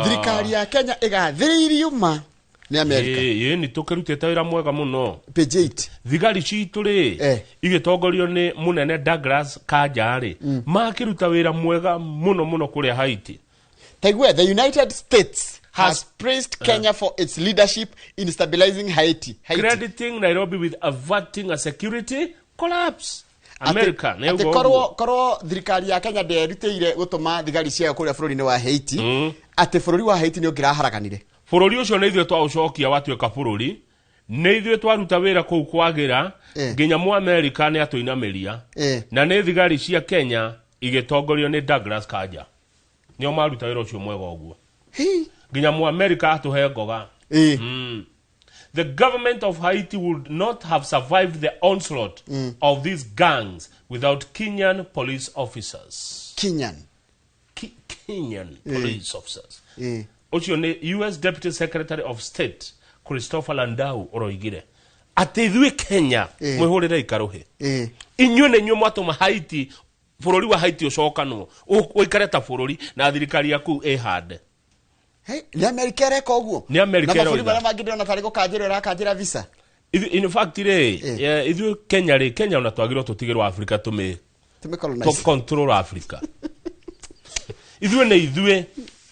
Thirikari ya Kenya ĩgathĩrĩirio ma nĩ America. Ĩ nĩ tũkĩrutĩte wĩra mwega mũno. Page 8. Thigari citũ rĩ igĩtongorio nĩ mũnene Douglas Kanja rĩ makĩruta wĩra mwega mũno mũno kũrĩa Haiti. Taigua, the United States has praised Kenya for its leadership in stabilizing Haiti. Crediting Nairobi with averting a security collapse. America nĩ Atĩ ũguo. korwo thirikari ya Kenya ndĩerutĩire gũtũma thigari ciayo kũrĩa bũrũri-inĩ wa Haiti, atĩ bũrũri wa Haiti nĩ ũngĩraharaganire. Bũrũri ũcio nĩ ithuĩ twaũcokia watuĩka bũrũri, nĩ ithuĩ twaruta wĩra kũu kwagĩra nginya mu America nĩ atũinamĩria. Na nĩ thigari cia Kenya igĩtongorio nĩ Douglas Kanja. Nĩo maruta wĩra ũcio mwega ũguo. Nginya mu America atũhe ngoga. The government of Haiti would not have survived the onslaught of these gangs without Kenyan police officers. Kenyan. Kenyan police officers. Ũcio nĩ US Deputy Secretary of State Christopher Landau ũroigire atĩ ithuĩ Kenya mwĩhũrĩre ikarũhĩ. Inyuĩ nĩ inyuĩ mwatũma Haiti, bũrũri wa Haiti ũcokanwo, ũikare ta bũrũri na thirikari yaku ĩhande. Hey, nĩ America ĩreka ũguo? Nĩ America Na mabũrũri ĩroiga. marĩa mangĩ ndĩrona tarĩ gũkanjĩrwo ĩrakanjĩra visa. In fact rĩ, ithuĩ Kenya rĩ, Kenya ona twagĩrĩirwo tũtigĩrwo Africa tũmĩ Tũmĩ colonize. To control Africa. Ithuĩ nĩ ithuĩ.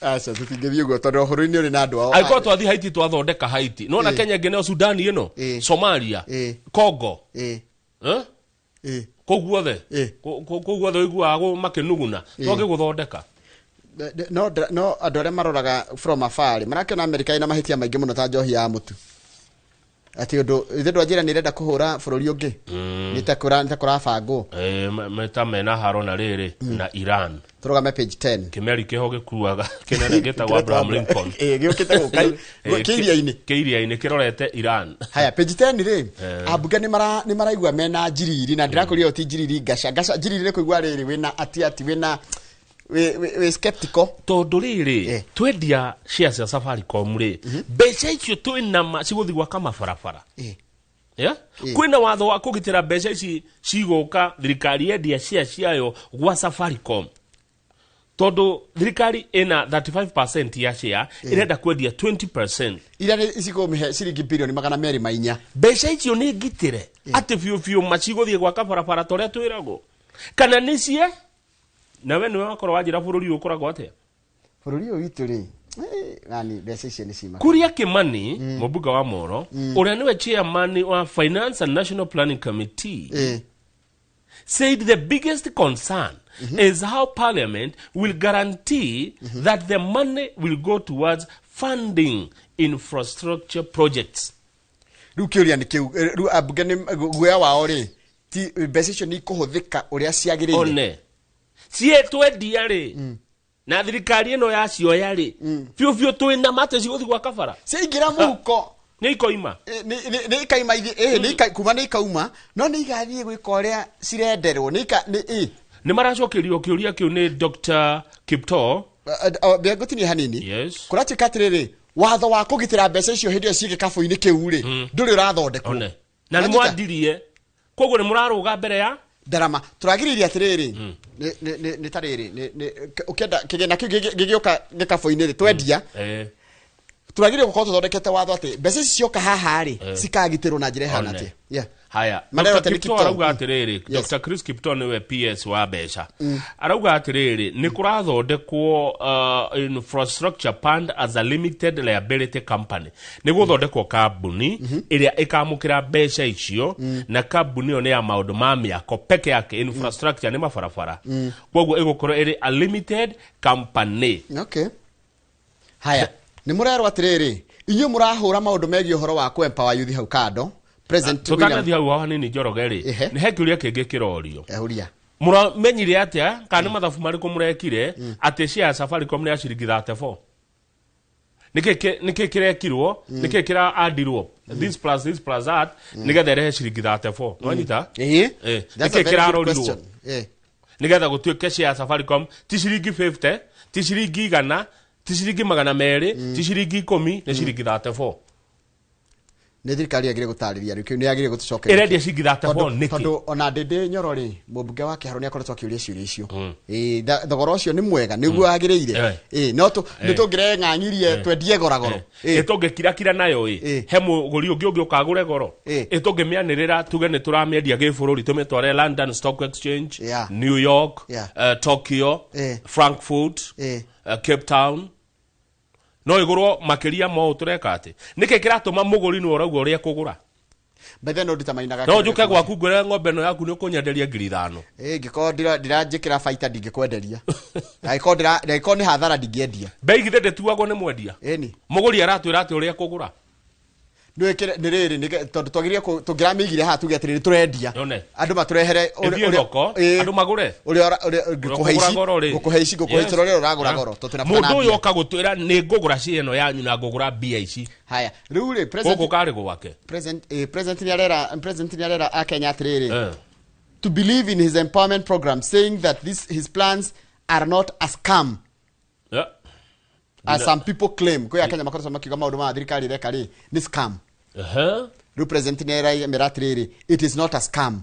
Aca, tũtingĩthiĩ ũguo tondũ bũrũri-inĩ ũrĩ na andũ ao. Angĩkorwo twathiĩ Haiti twathondeka Haiti. Nĩwona Kenya ĩngĩ nĩyo Sudan ĩno, Somalia, Congo. Kũu guothe. Kũu guothe ũiguaga makĩnuguna. Twagĩgũthondeka. No andũ arĩa maroraga from afar marakĩona America ĩna mahĩtia maingĩ mũno ta njohi ya mũtu. Atĩ ũndũ ithe ndwanjĩra nĩ ĩrenda kũhũra bũrũri ũngĩ. Nĩ ta kũrabangwo. Ta mena haro na rĩrĩ na Iran. Tũrũgame page 10. Kĩmeri kĩho gĩkuaga kĩnene gĩtagwo Abraham Lincoln. Gĩũkĩte gũka kĩiria-inĩ. Kĩiria-inĩ kĩrorete Iran. Haya, page 10 rĩ, ambunge nĩ maraigua mena njiriri na ndĩrakũria ti njiriri ngaca. Ngaca njiriri nĩ kũigua rĩrĩ wĩna ati ati wĩna we skeptical. Tondũ rĩrĩ twendia shares cia Safaricom rĩ, mbeca icio twĩna cigũthiĩ gwaka mabarabara. Kwĩna watho wa kũgitĩra mbeca ici cigũka thirikari yendia shares ciayo gwa Safaricom. Tondũ thirikari ĩna 35% ya share ĩrenda kwendia 20%. Iria nĩ cikũmĩhe ciringi bilioni 204. Mbeca icio nĩ ngitĩre atĩ biũ biũ macigũthiĩ gwaka barabara ta ũrĩa twĩragwo. Kana nĩ cie? Na we nĩwe wakorwo wanjĩra bũrũri ũyũ ũkoragwo atĩa? Bũrũri ũyũ witũ rĩ, nani mbeca icio nĩ cima. Kuria Kimani, mũmbunge wa Moro, ũrĩa nĩwe chairman wa Finance and National Planning Committee, said the biggest concern is how Parliament will guarantee that the money will go towards funding infrastructure projects. Rĩu kĩũria nĩ kĩu, rĩu ambunge nĩ guoya wao rĩ, ti mbeca icio nĩ ikũhũthĩka ũrĩa ciagĩrĩire. One. Cie twendia rĩ, na thirikari ĩno yacioya rĩ, biũ biũ twĩna mate cigũthiĩ gwaka bara. Ciaingĩra mũhuko. Nĩ ikoima. Nĩ ikaima ithiĩ, kuma nĩ ikauma, no nĩ igathiĩ gwĩka ũrĩa cirenderwo, nĩ ika, nĩ, Nĩ maracokerio kĩũria kĩu nĩ Dr. Kiptoo. Ngũtinie hanini. Yes. Kũratuĩka atĩrĩrĩ, watho wa kũgitĩra mbeca icio hĩndĩ ĩyo ciĩ gĩkabũ-inĩ kĩu rĩ, ndũrĩ ũrathondekwo. One. Na nĩ mwandirie. Koguo nĩ mũrarũga mbere ya ndarama. Tũragĩrĩria atĩrĩrĩ, nĩ ta rĩrĩ, ũkĩenda kĩgĩna kĩu gĩgĩũka gĩkabũ-inĩ rĩ, twendia. Turagire gukorwo tuthondekete watho ati mbeca ici cioka haha ri cikagitĩrwo na njĩra ĩhana One. atĩa. Yeah. Haya. Maneno Dr. atĩ nĩ Kiptoo Kiptoo. arauga atĩrĩrĩ, Dr. Chris Kiptoo nĩwe PS wa mbeca, arauga atĩrĩrĩ, nĩ kũrathondekwo infrastructure fund as a limited liability company, nĩ gũthondekwo kambuni ĩrĩa ĩkamũkĩra mbeca icio, na kambuni ĩyo nĩ ya maũndũ ma mĩako peke yake, infrastructure nĩ mabarabara, koguo ĩgũkorwo ĩrĩ a limited company. Okay, haya, nĩ mũrerwo atĩrĩrĩ, inyuĩ mũrahũra maũndũ megiĩ ũhoro wa kũ empower youth hau kando, President William Tũtanathiĩ hau hanini, Njoroge rĩ, nĩ he kĩũria kĩngĩ kĩrorio. Ehuria. Mũramenyire atĩa kana nĩ mathabu marĩkũ mũrekire atĩ share ya Safaricom nĩ ya ciringi 34? Nĩkĩ kĩrekirwo? Nĩkĩ kĩraandirwo this plus this plus that nĩgetha ĩrehe ciringi 34? Nwanyita? Ĩĩ. That's a Nĩkĩ very good kĩrarorirwo question. Nĩgetha gũtuĩke share ya Safaricom ti ciringi 50, ti ciringi 100, ti ciringi 200, ti ciringi 10, nĩ ciringi 34? Nĩ thirikari yagĩrĩire gũtarĩria rĩu kĩu, nĩ yagĩrĩire gũtũcokeria. Ĩrendia ciringi 34 nĩkĩ? Tondũ ona Ndĩndĩ Nyoro rĩ, mũmbunge wa Kĩharũ, nĩ akoretwo akĩũria ciũria icio. Ĩĩ, thogora ũcio nĩ mwega, nĩguo wagĩrĩire? Ĩĩ, no nĩ tũngĩreng'ang'irie twendie goragoro. Ĩ tũngĩkirakira nayo ĩ he mũgũri ũngĩ ũngĩũka agũre goro? Ĩ tũngĩmĩanĩrĩra tuge nĩ tũramĩendia gĩbũrũri, tũmĩtware London Stock Exchange, New York, Tokyo, Frankfurt, Cape Town, no ĩgũrwo makĩria ma ũũ tũreka atĩ? Nĩkĩ kĩratũma mũgũri nĩwe ũrauga ũrĩa ekũgũra? By then no nditamainaga. No njũke gwaku ngwĩre ng'ombe ĩno yaku nĩ ũkũnyenderia 5,000? Ĩĩ, ngĩkorwo ndiranjĩkĩra baita ndingĩkwenderia. Angĩkorwo nĩ hathara ndingĩendia. Bei githĩ ndĩtuagwo nĩ mwendia? Ĩni. Mũgũri aratwĩra atĩ ũrĩa ekũgũra. Nĩ rĩrĩ, tondũ twagĩrĩire tũngĩramĩigire haha tuge atĩrĩrĩ, tũrendia. Yone. Andũ matũrehere Ĩthiĩ thoko, andũ magũre. Ũrĩa ngũkũhe ici, Ũrĩa goro rĩ. ngũkũhe ici, ngũkũhe ici, ũrĩa ũragũra goro, tondũ twĩna bata na Mũndũ ũyũ mbia. oka gũtwĩra nĩ ngũgũra cia ĩno yanyu na ngũgũra mbia ici. Haya, rĩu rĩ, president Gũkũ karĩ gwake. President nĩ arera akenya atĩrĩrĩ, to believe in his empowerment program, saying that his plans are not a scam as some people claim. Kwĩ akenya makoretwo makiuga maũndũ ma thirikari ĩreka rĩ nĩ scam. Rĩu president nĩ aramera atĩrĩrĩ, it is not a scam.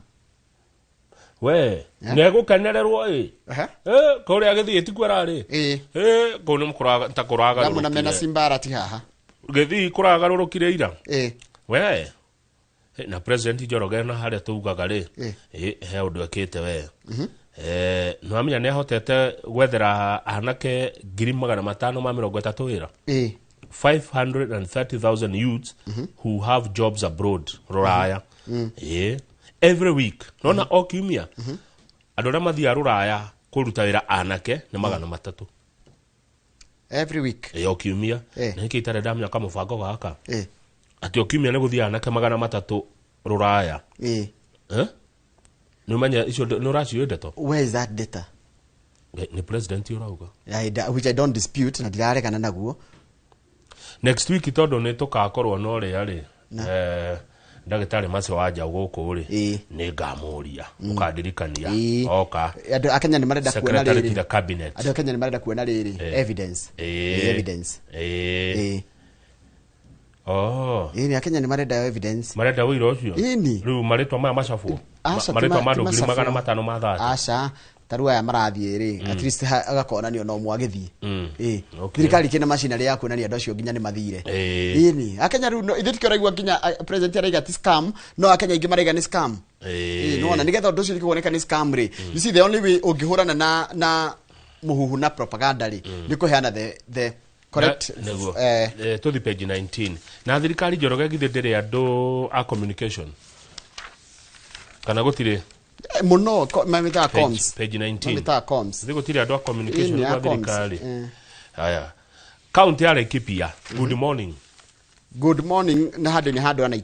We nĩ egũkenererwo ĩ. Kũrĩa gĩthiĩ tikuo ararĩ. Kũu nĩ ta Ndamona mena kũragarũrũkire. Simba ti haha. Gĩthii kũragarũrũkire ira. We na President Njoroge na harĩa tugaga rĩ, he ũndũ ekĩte we. Nĩwamenya nĩ ahotete gwethera anake 530,000 wĩra? 530,000 youths who have jobs abroad, rũraya. Every week nona o kiumia andũ arĩa mathiaga rũraya kũruta wĩra anake nĩ 300. Every week. O kiumia. Na nĩkĩ itarĩ ndamenya kamũbango gaka atĩ o kiumia nĩ gũthiĩ anake 300 rũraya? Eh? Nĩ ũmenya icio nĩ ũraciũĩ ndeto? Where is that data? Nĩ president ũrauga. Which I don't dispute, na ndiraregana naguo. Next week tondũ nĩ tũkakorwo na ũrĩa rĩ, ndagĩtarĩ macio wa nja gũkũ rĩ, nĩ ngamũria, ũkandirikania oka. Andũ a Kenya nĩ marenda kuona Secretary rĩrĩ. to the cabinet. Andũ a Kenya nĩ marenda kuona rĩrĩ, evidence. Evidence. Oh. Ĩĩ, nĩ akenya nĩ marenda evidence. Marenda wĩira ũcio. Ĩni. Rĩu marĩtwa maya macabwo? Aca, Marĩtwa ma ti andũ ngiri macabwo. 530. Aca, ta rĩu aya marathiĩ rĩ, at least agakonanio no ũmwe agĩthiĩ. Thirikari kĩna macinarĩ ya kuonania andũ acio nginya nĩ mathire. Ĩni akenya rĩu ithuĩ tikĩo ũraigua nginya president araiga ti scam, no akenya aingĩ maraiga nĩ scam. Ĩĩ, nĩwona nĩgetha ũndũ ũcio kuoneka nĩ scam rĩ, you see, the only way ũngĩhũrana na mũhuhu na propaganda rĩ, nĩ kũheana the correct Nĩguo. Tũthi page 19. Na thirikari, Njoroge, githĩ ndĩrĩ andũ a communication kana gũtirĩ? Mũno mamĩtaga comms. Page 19. Mamĩtaga comms. Githĩ gũtirĩ andũ a communication Ĩĩ, nĩ gwa a comms. thirikari? Haya, county ya Laikipia, good morning. Good morning na handũ nĩ handũ ana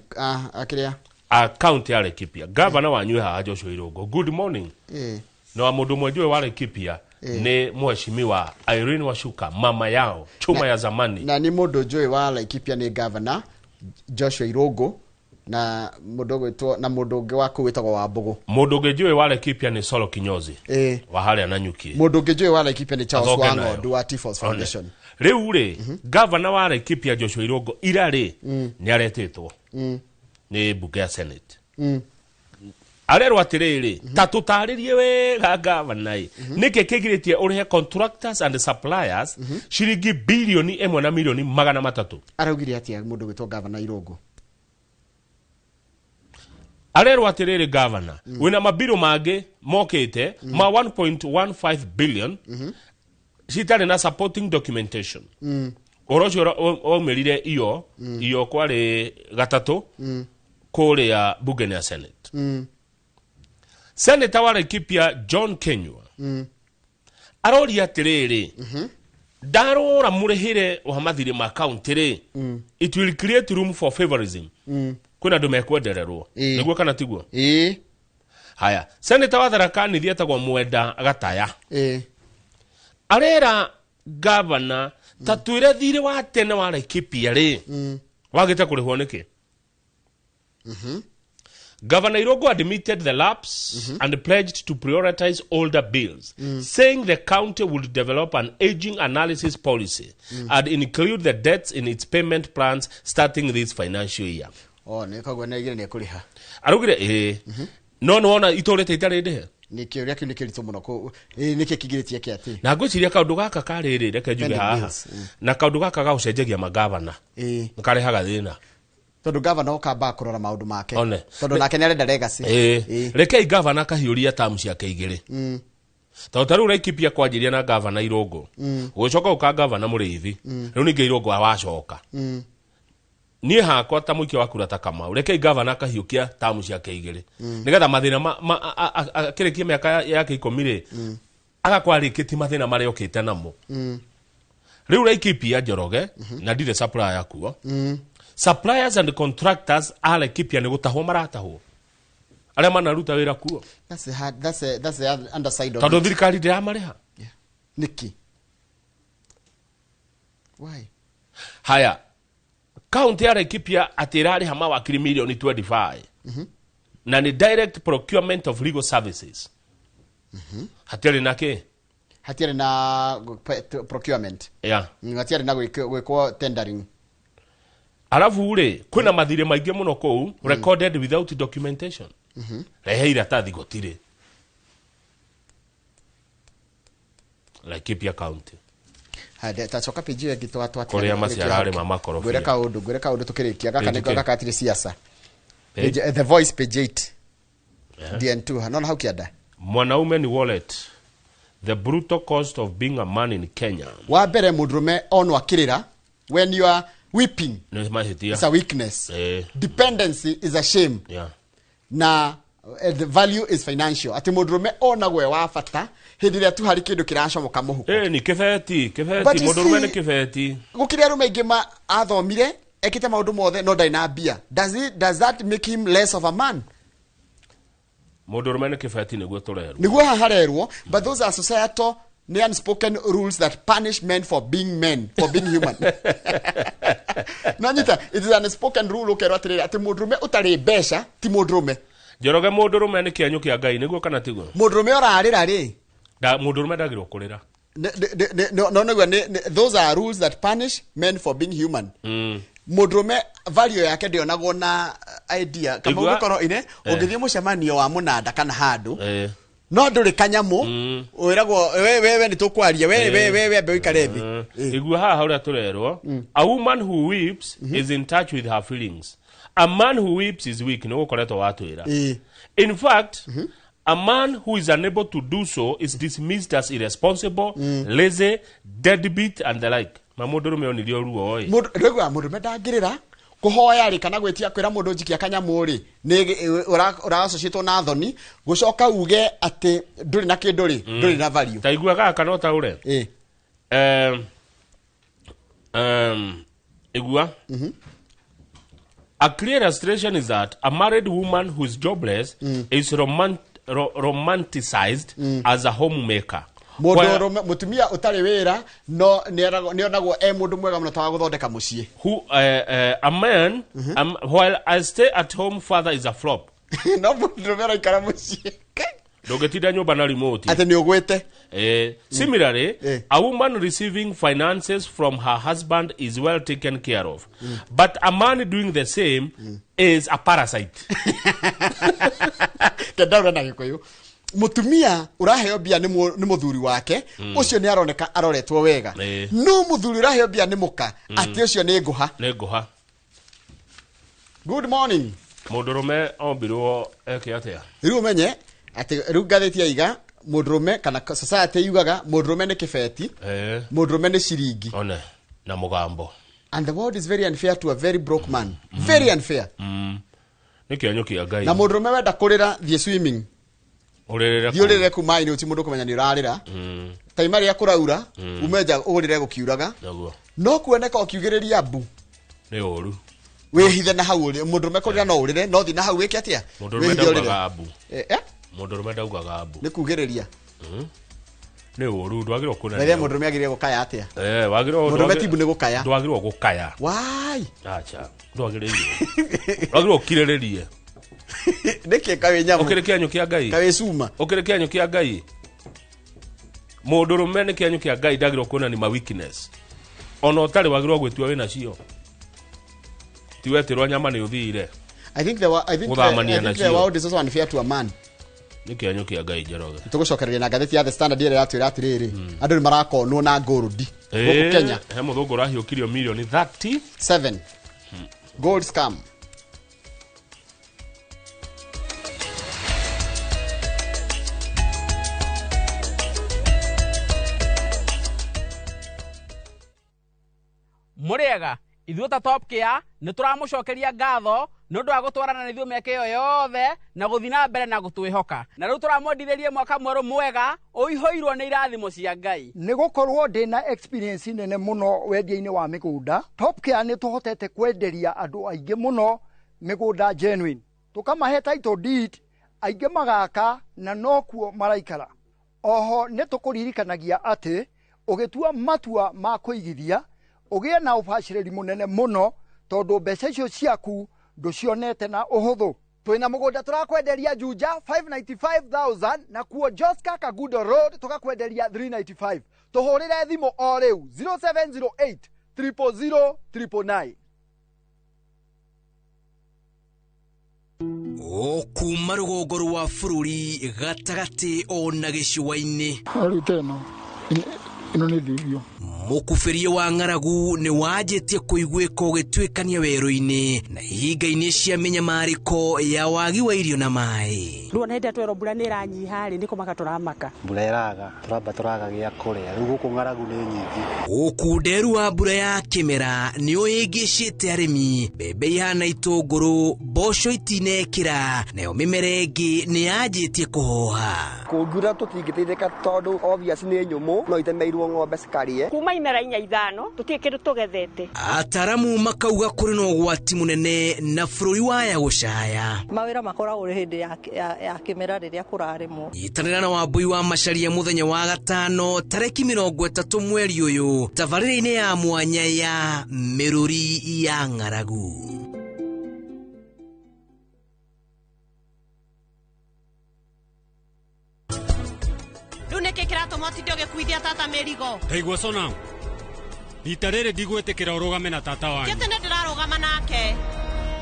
akĩrĩa. A county ya Laikipia, gavana wanyu e haha Joshua Irungu, good morning. Na wa mũndũ ũmwe njũĩ wa Laikipia nĩ mheshimiwa Irene Wacuka, mama yao chuma ya zamani. Na nĩ mũndũ njũĩ wa Laikipia nĩ governor Joshua Irungu na mũndũ ũgwĩtwo na mũndũ ũngĩ wa kũu wĩtagwo Wambũgũ. Mũndũ ũngĩ njũĩ wa Laikipia nĩ Solo Kinyozi wa harĩa Nanyuki. Mũndũ ũngĩ njũĩ wa Laikipia nĩ Charles Athoke nayo. Wang'ondu wa T-Force Foundation. Rĩu rĩ, gavana wa Laikipia Joshua Irungu ira rĩ nĩ aretĩtwo nĩ mbunge ya Senate. Arerwo atĩrĩrĩ, ta tũtarĩrie wega gavana ĩ, nĩkĩ kĩgirĩtie ũrĩhe contractors and suppliers ciringi 1.3 bilioni? Araugire atia mundu gwitwo gavana Irungu? Arerwo atĩrĩrĩ, gavana, wĩna mabiro mangĩ mokĩte ma 1.15 billion citarĩ na supporting documentation. Ũhoro ũcio waumĩrire iyo kwarĩ gatatũ kũrĩa bunge ya Senate. Senator wa Laikipia John Kenyua aroria atĩrĩrĩ, ndarora mũrĩhĩre wa mathirĩ ma kaunti rĩ, it will create room for favorism, kwĩna andũ mekwendererwo. Nĩguo kana tiguo? Ĩĩ. Haya, senator wa Tharaka Nithi etagwo Mwenda Gataya arera gavana, ta twĩre thirĩ wa tene wa Laikipia rĩ, wagĩte kũrĩhwo nĩkĩ? Governor Irungu admitted the lapse and pledged to prioritize older bills, saying the county would develop an aging analysis policy and include the debts in its payment plans starting this financial year. O nĩ koguo nĩ aigire nĩ ekũrĩha. Araugire ĩĩ, no nĩwona itũrĩte itarĩ ndĩhe. Nĩ kĩũria kĩu nĩ kĩritũ mũno kũ ĩ, nĩkĩ kĩgirĩtie kĩ atĩ Na ngwĩciria kaũndũ gaka karĩrĩ, reke njuge Pending haha, bills, na kaũndũ gaka ga gũcenjagia magavana nĩ karehaga thĩna. Tondũ gavana okamba kũrora maũndũ make. One. Tondũ nake nĩ arenda legacy. Ĩĩ, rekei gavana akahiũria tamu ciake igĩrĩ, tondũ ta rĩu Laikipia kwanjĩria na gavana Irũngũ, gũgĩcoka gũka gavana Mũrĩithi, rĩu ningĩ Irũngũ wacoka. Niĩ hakwa ta mũikia wa kura ta Kamau, rekei gavana akahiũkia tamu ciake igĩrĩ, nĩgetha mathĩna akĩrĩkie mĩaka yake 10 rĩ, agakorwo arĩkĩtie mathĩna marĩa okĩte namo. Rĩu Laikipia, Njoroge, na ndirĩ supplier kuo, suppliers and contractors a Laikipia nĩ gũtahwo maratahwo, arĩa manaruta wĩra kuo. That's the hard, that's the underside of Tondũ it. thirikari ndĩramarĩha. Yeah. Nĩkĩ? Why? Haya, kaunti ya Laikipia atĩ ĩrarĩha mawakiri mirioni 25 na nĩ direct procurement of legal services, hatiarĩ na kĩ? Hatiarĩ na procurement. Hatiarĩ na gwĩkwo tendering. Arabu rĩ, kwĩna mathirĩ maingĩ mũno kũu recorded without documentation. Rehe iratathi, gũtirĩ. Laikipia County. Haya, tacoka page ĩyo ĩngĩ twa Kũrĩa maciara arĩma makorobia. Ngwĩre kaũndũ tũkĩrĩkia gaka. Page Nĩ kĩ? gaka gatirĩ siasa. Page? The Voice, page 8, DN2, nona hau kĩanda. Mwanaume ni wallet, the brutal cost of being a man in Kenya. Wa mbere, mũndũrũme onwo akĩrĩra, when you are weeping, nĩ mahĩtia. it's a weakness. Dependency is a shame. Na the value is financial, atĩ mũndũrũme onagwo e wa bata hĩndĩ ĩrĩa tu harĩ kĩndũ kĩracomoka mũhuko. Ni kĩbeti. But Kĩbeti. you Mũndũrũme nĩ see, kĩbeti. Gũkĩrĩ arũme aingĩ ma athomire, ekĩte maũndũ mothe, no ndarĩ na mbia. Does that make him less of a man? Mũndũrũme nĩ kĩbeti, nĩguo tũrerwo. Nĩguo haha harerwo, but those are societal, nĩ unspoken rules that punish men for being men, for being human. No nyita, it is an unspoken rule, ũkerwo atĩrĩrĩ, atĩ mũndũrũme ũtarĩ mbeca ti mũndũrũme. Njoroge, mũndũrũme nĩ kĩenyũ kĩa Ngai, nĩguo kana tiguo? Mũndũrũme ũrarĩra rĩ? Mũndũrũme ndagĩrwo kũrĩra. No nĩguo those are rules that punish men for being human. Mũndũrũme value yake ndĩonagwo na idea kama ũgũkorwo ine ũngĩthiĩ mũcemanio wa mũnanda kana handũ, no ndũrĩ kanyamũ, wĩragwo we nĩ tũkwaria, we we we we ambe ũikare thĩ. Igua haha ũrĩa tũrerwo, a woman who weeps is in touch with her feelings, a man who weeps is weak. Nĩ gũkoretwo watwĩra. In fact, a man who is unable to do so is dismissed as irresponsible, lazy, deadbeat and the like. Ma mũndũrũme onirio ruo ĩ. Rĩu mũndũrũme ndangĩrĩra kũhoya rĩ, kana gwĩtia kwĩra mũndũ njikia kanyamũ rĩ, nĩ ũracocĩtwo na thoni, gũcoka uge atĩ ndũrĩ na kĩndũ rĩ, ndũrĩ na value. Ta igua gaka, no taũre. Igua. A clear illustration is that a married woman who is jobless is romanticized as a homemaker. Mũndũ ũrũme, mũtumia ũtarĩ wĩra no nĩonagwo e mũndũ mwega mũno ta wa gũthondeka mũciĩ. Who a man while a stay at home father is a flop. No mũndũrũme araikara mũciĩ. Ndũngĩtinda nyũmba na remote. Atĩ nĩ ũgwĩte. Similarly, a woman receiving finances from her husband is well taken care of. But a man doing the same is a parasite. Kendaura na Gĩkũyũ. Mutumia uraheo mbia ni muthuri wake ucio ni aroneka aroretwo wega no muthuri uraheo mbia ni muka ati ucio ni nguha ni nguha. Good morning. Mundurume ombirwo eke atia riu umenye ati riu ngatheti yaiga mundurume kana society yugaga mundurume ni kibeti mundurume ni ciringi one na mugambo. And the world is very unfair to a very broke man. Very unfair. Ni kionyo kia Ngai na mundurume wenda kurira thie swimming urire thiurire ku mai ni uti mundu kumenya ni urarira taima ria kuraura umeja urire gukiuraga no kuoneka ukiugiriria mbu ni uru wihithe na hau mundu mekurira no urire no thi na hau wike atia mundu ndaugaga mbu mundu ndaugaga mbu ni kugiriria ni uru ndwagirwo kuna ni mundu meagirire gukaya atia wagirwo mundu metibu ni gukaya ndwagirwo gukaya why acha ndwagirire ndwagirwo kiriririe niki kawe nyamu ukire kianyu kia Ngai kawe cuma ukire kianyu kia Ngai mundu rume ni kianyu kia Ngai ndagirwo kuona ni ma weakness ona utari wagirwo gwitua wina cio ti wetirwo nyama ni uthire. I think the world is also unfair to a man. Ni kianyu kia Ngai Njoroge tugucokereria na ngatheti ya The Standard ira yatwira atiriri andu ni marakonwo na gold guku Kenya he muthungu urahiukirio milioni 37 gold scam. Muriega ithuĩ ta Top Care nĩ tũramũcokeria ngatho nĩ ũndũ wa gũtwarana na ithuĩ mĩaka ĩyo yothe na gũthiĩ na mbere na gũtwĩhoka na rĩu tũramwendithĩrie mwaka mwerũ mwega ũihũirwo nĩ irathimo cia Ngai. Nĩ gũkorwo ndĩna experience nene mũno wendia-inĩ wa mĩgũnda, Top Care nĩ tũhotete kwenderia andũ aingĩ mũno mĩgũnda genuine, tũkamahe title deed, aingĩ magaka na nokuo maraikara. Oho nĩ tũkũririkanagia atĩ ũgĩtua matua ma kũigithia ũgĩe na ũbacĩrĩri mũnene mũno tondũ mbeca icio ciaku ndũcionete na ũhũthũ. Twĩna mũgũnda tũrakwenderia Juja 595,000 na kuo Joska Kagudo Road tũgakwenderia 395. Tũhũrĩre thimũ o rĩu 0708 000 999. O kuma rũgongo rwa bũrũri gatagatĩ ona gĩcũa-inĩ ino nĩ thivyo Mũkubirie wa ng'aragu nĩ wanjĩtie kũiguĩka ũgĩtuĩkania werũ-inĩ na ihinga-inĩ cia mĩnyamarĩko ya wagi wa irio na maĩ. Rĩu ona hĩndĩ ĩrĩa twerwo mbura nĩ ĩranyiha rĩ, nĩ kũmaka tũramaka. Mbura ĩraga, tũramba tũraga gĩa kũrĩa, rĩu gũkũ ng'aragu nĩ nyingĩ. Ũkunderu wa mbura ya kĩmera nĩ ũhĩngĩcĩte arĩmi, mbembe ihana itũngũrũ, mboco itinekĩra, nayo mĩmera ĩngĩ nĩ yanjĩtie kũhoha. Kũngiura tũtingĩteithĩka tondũ obvious nĩ nyũmũ, no itemeirwo ng'ombe cikarĩe. Kuma imera inya ithano tutie kindu tugethete. Ataramu makauga kuri na ũgwati mũnene na bũrũri waya gũcaya. Mawĩra makoragwo hĩndĩ ya kĩmera rĩrĩa kũrarĩmwo. Nyitanĩra na Wambui wa Macharia mũthenya wa gatano tarĩki 30 mweri ũyũ tabarĩra-inĩ ya mwanya ya Mĩrũri ya Ng'aragu. Nĩkĩ kĩratũma ũtinde ũgĩkuithia tata mĩrigo? Ndaigua cona rita rĩrĩ ndigwĩtĩkĩra ũrũgame na tata wanyu. Ti atĩ nĩndĩrarũgama nake,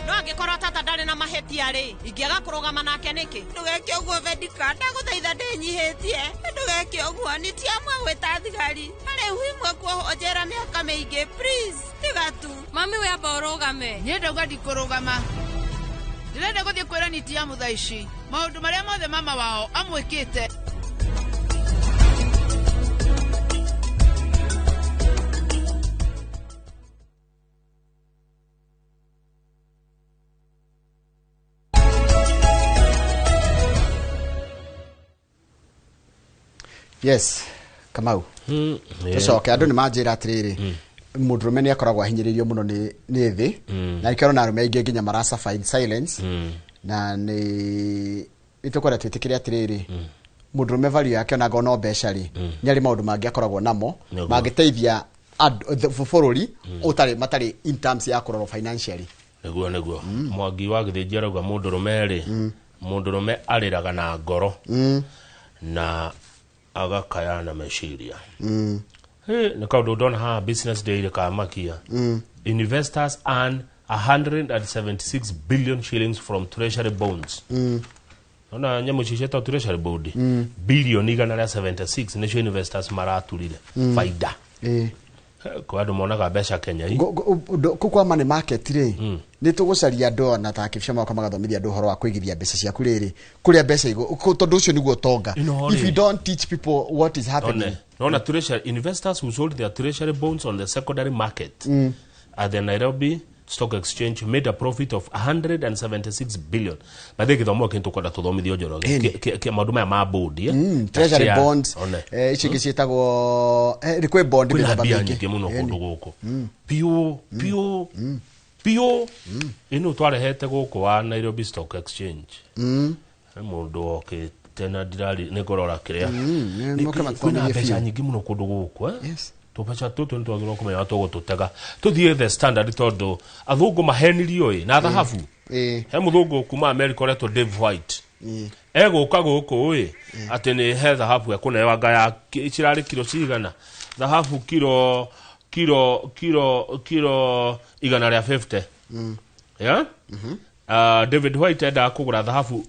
no angĩkorwo tata ndarĩ na mahĩtia rĩ, ingĩaga kũrũgama nake nĩkĩ? Ndũgeke ũguo Vedika, ndagũthaitha ndĩnyihĩtie. Ndũgeke ũguo, nitiamua gwĩta thigari. Na rĩu imwe kuohwo njera mĩaka mĩingĩ, please, tiga tu. Mami we amba ũrũgame. Niĩ ndauga ndikũrũgama. Ndĩrenda gũthiĩ kwĩra Nitiamu thaa ici maũndũ marĩa mothe mama wao amwĩkĩte. Yes, Kamau. Tucoke andu ni manjira atiriri mundurume ni akoragwo ahinyiririo muno ni thi na ikero na arume aingi nginya mara suffer in silence na ni itukwenda twitikire atiriri mundurume value yake ona ngono mbeca ri ni ari maundu mangi akoragwo namo mangiteithia bũrũri utari matari in terms ya kurorwo financially. Niguo niguo Mwangi wa Githinji arauga mundurume ri mundurume ariraga na ngoro na agakaya na meciria. Nĩ kaũndũ ndona haha Business Daily kamakia. Investors earn 176 billion shillings from treasury bonds. Ona nyamũ ici ciĩtagwo treasury bond, bilioni 176 nĩcio investors maraturire faida. Kwa andũ monaga mbeca Kenya i. Kũu kwa money market rĩ, nĩ tũgũcaria andũ ona ta kĩbica moka magathomithia andũ ũhoro wa kũigithia mbeca ciaku rĩrĩ kũrĩa mbeca igũ tondũ ũcio nĩguo ũtonga. Ĩno rĩ. If you don't teach people what is happening. One, nona treasury investors who sold their treasury bonds on the secondary market at the Nairobi Stock Exchange made a profit of 176 billion. Bathe gĩthomo gĩkĩ tũkwenda tũthomithio Njoroge. Maũndũ maya ma board, eh? Treasury Share, bonds, one. Ici ingĩ ciĩtagwo nĩ kwĩ bond Kwĩna mĩthemba mbia mĩingĩ. nyingĩ mũno kũndũ gũkũ piũ piũ piũ. Ĩno twarehete gũkũ wa Nairobi Stock Exchange. He mũndũ okĩte na ndirari nĩ ngũrora kĩrĩa. Nĩ moke Kwĩna matũthomithie mbeca biũ. nyingĩ mũno kũndũ gũkũ, eh? Yes. Tũbeca tũtũ nĩ twagĩrĩirwo kũmenya tũgũtũtega tũthiĩ The Standard tondũ athũngũ mahenirio ĩ na thahabu. He mũthũngũ kuma America ũretwo Dave White egũka gũkũ ĩ atĩ nĩ he thahabu ekũneo anga ya cirarĩ kiro cigana thahabu kiro kiro kiro kiro 150. Yeah? David White endaga kũgũra thahabu